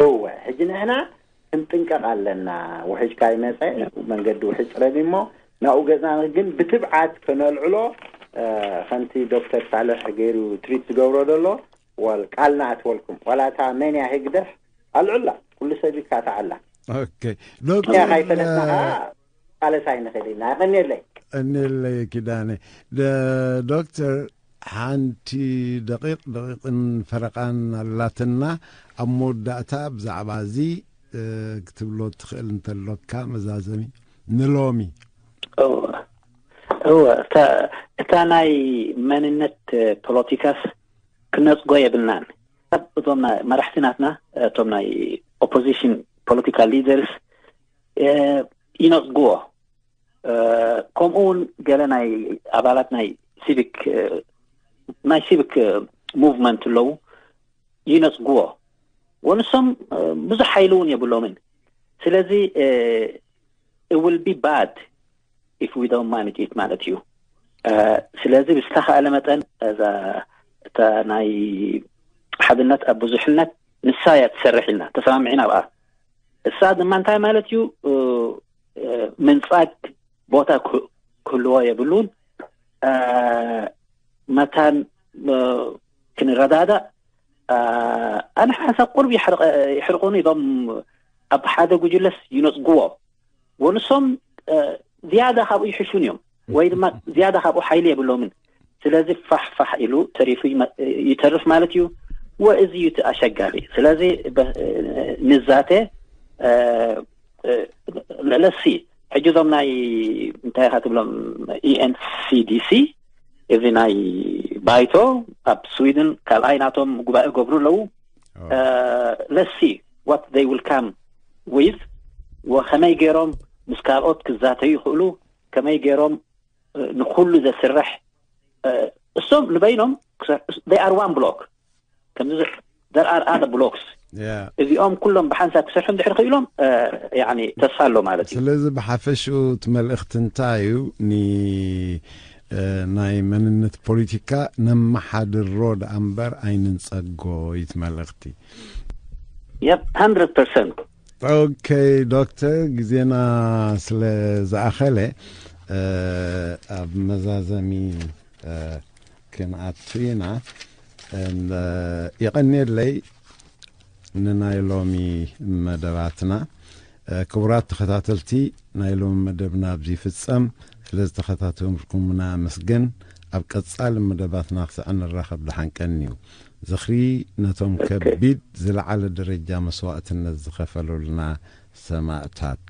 እወ ሕጂ ንሕና ክንጥንቀቕ ኣለና። ውሕጅ ካይመፀ መንገዲ ውሕጅ ፅረግ እሞ ናብኡ ገፅና ግን ብትብዓት ከነልዕሎ ከምቲ ዶክተር ሳልሕ ገይሩ ትሪት ዝገብሮ ዘሎ ወል ቃልና ኣትወልኩም ዋላ እታ መን እያ ህግደፍ ኣልዕላ ኩሉ ሰብ ይካታዓላ ኦኬ ዶክተር ካይፈለጥና ከዓ ቃለስ ኣይንኽእል ኢና። ቀኒለይ ቀኒለይ ኪዳነ ዶክተር ሓንቲ ደቂቕ ደቂቕን ፈረቓን ኣላትና ኣብ መወዳእታ ብዛዕባ እዚ ክትብሎ ትኽእል እንተሎካ መዛዘሚ ንሎሚ እወ እታ ናይ መንነት ፖለቲካስ ክነፅጎ የብልናን እቶም መራሕቲ ናትና እቶም ናይ ኦፖዚሽን ፖለቲካል ሊደርስ ይነፅግዎ ከምኡ እውን ገለ ናይ ኣባላት ናይ ሲቪክ ናይ ሲቪክ ሙቭመንት ኣለዉ ይነፅግዎ ወንሶም ብዙሕ ሓይሊ እውን የብሎምን ስለዚ it will be bad if we don't manage it ማለት እዩ ስለዚ ብዝተኻእለ መጠን እዛ እታ ናይ ሓድነት ኣብ ብዙሕነት ንሳ እያ ትሰርሕ ኢልና ተሰማሚዕና ኣብኣ እሳ ድማ እንታይ ማለት እዩ ምንፃግ ቦታ ክህልዎ የብሉን መታን ክንረዳዳእ ኣነ ሓንሳብ ቁርብ ይሕርቁኒ እዞም ኣብ ሓደ ጉጅለስ ይነፅግዎ ወንሶም ዝያዳ ካብኡ ይሕሹን እዮም ወይ ድማ ዝያዳ ካብኡ ሓይሊ የብሎምን ስለዚ ፋሕ ፋሕ ኢሉ ተሪፉ ይተርፍ ማለት እዩ ወእዚ እዩ እቲ ኣሸጋሪ ስለዚ ንዛተ ለሲ ሕጂ እዞም ናይ እንታይ ኢኻ ትብሎም ኢኤንሲዲሲ እዚ ናይ ባይቶ ኣብ ስዊድን ካልኣይ ናቶም ጉባኤ ገብሩ ኣለዉ let's see what they will come with ወከመይ ገይሮም ምስ ካልኦት ክዛተዩ ይኽእሉ ከመይ ገይሮም ንኩሉ ዘስርሕ እሶም ንበይኖም they are one block ከምዚ there are other blocks እዚኦም ኩሎም ብሓንሳብ ክሰርሑ እንድሕር ክኢሎም ተስፋ ኣሎ ማለት እዩ ስለዚ ብሓፈሽኡ እቲ መልእኽቲ እንታይ እዩ ኒ ናይ መንነት ፖለቲካ ነመሓድሮ ደኣ እምበር ኣይንንጸጎ እዩ እቲ መልእኽቲ yep hundred percent okay ዶክተር ግዜና ስለ ዝኣኸለ ኣብ መዛዘሚ ክንኣቱ ኢና የቐንየለይ ንናይ ሎሚ መደባትና ክቡራት ተኸታተልቲ ናይ ሎሚ መደብና ኣብዚ ይፍጸም ስለ ዝተኸታተልኩምና ኣመስግን ኣብ ቀጻሊ መደባትና ክሳዕ ንራኸብ ደሓን ቀንዩ ዝኽሪ ነቶም ከቢድ ዝለዓለ ደረጃ መስዋእትነት ዝኸፈሉልና ሰማእታት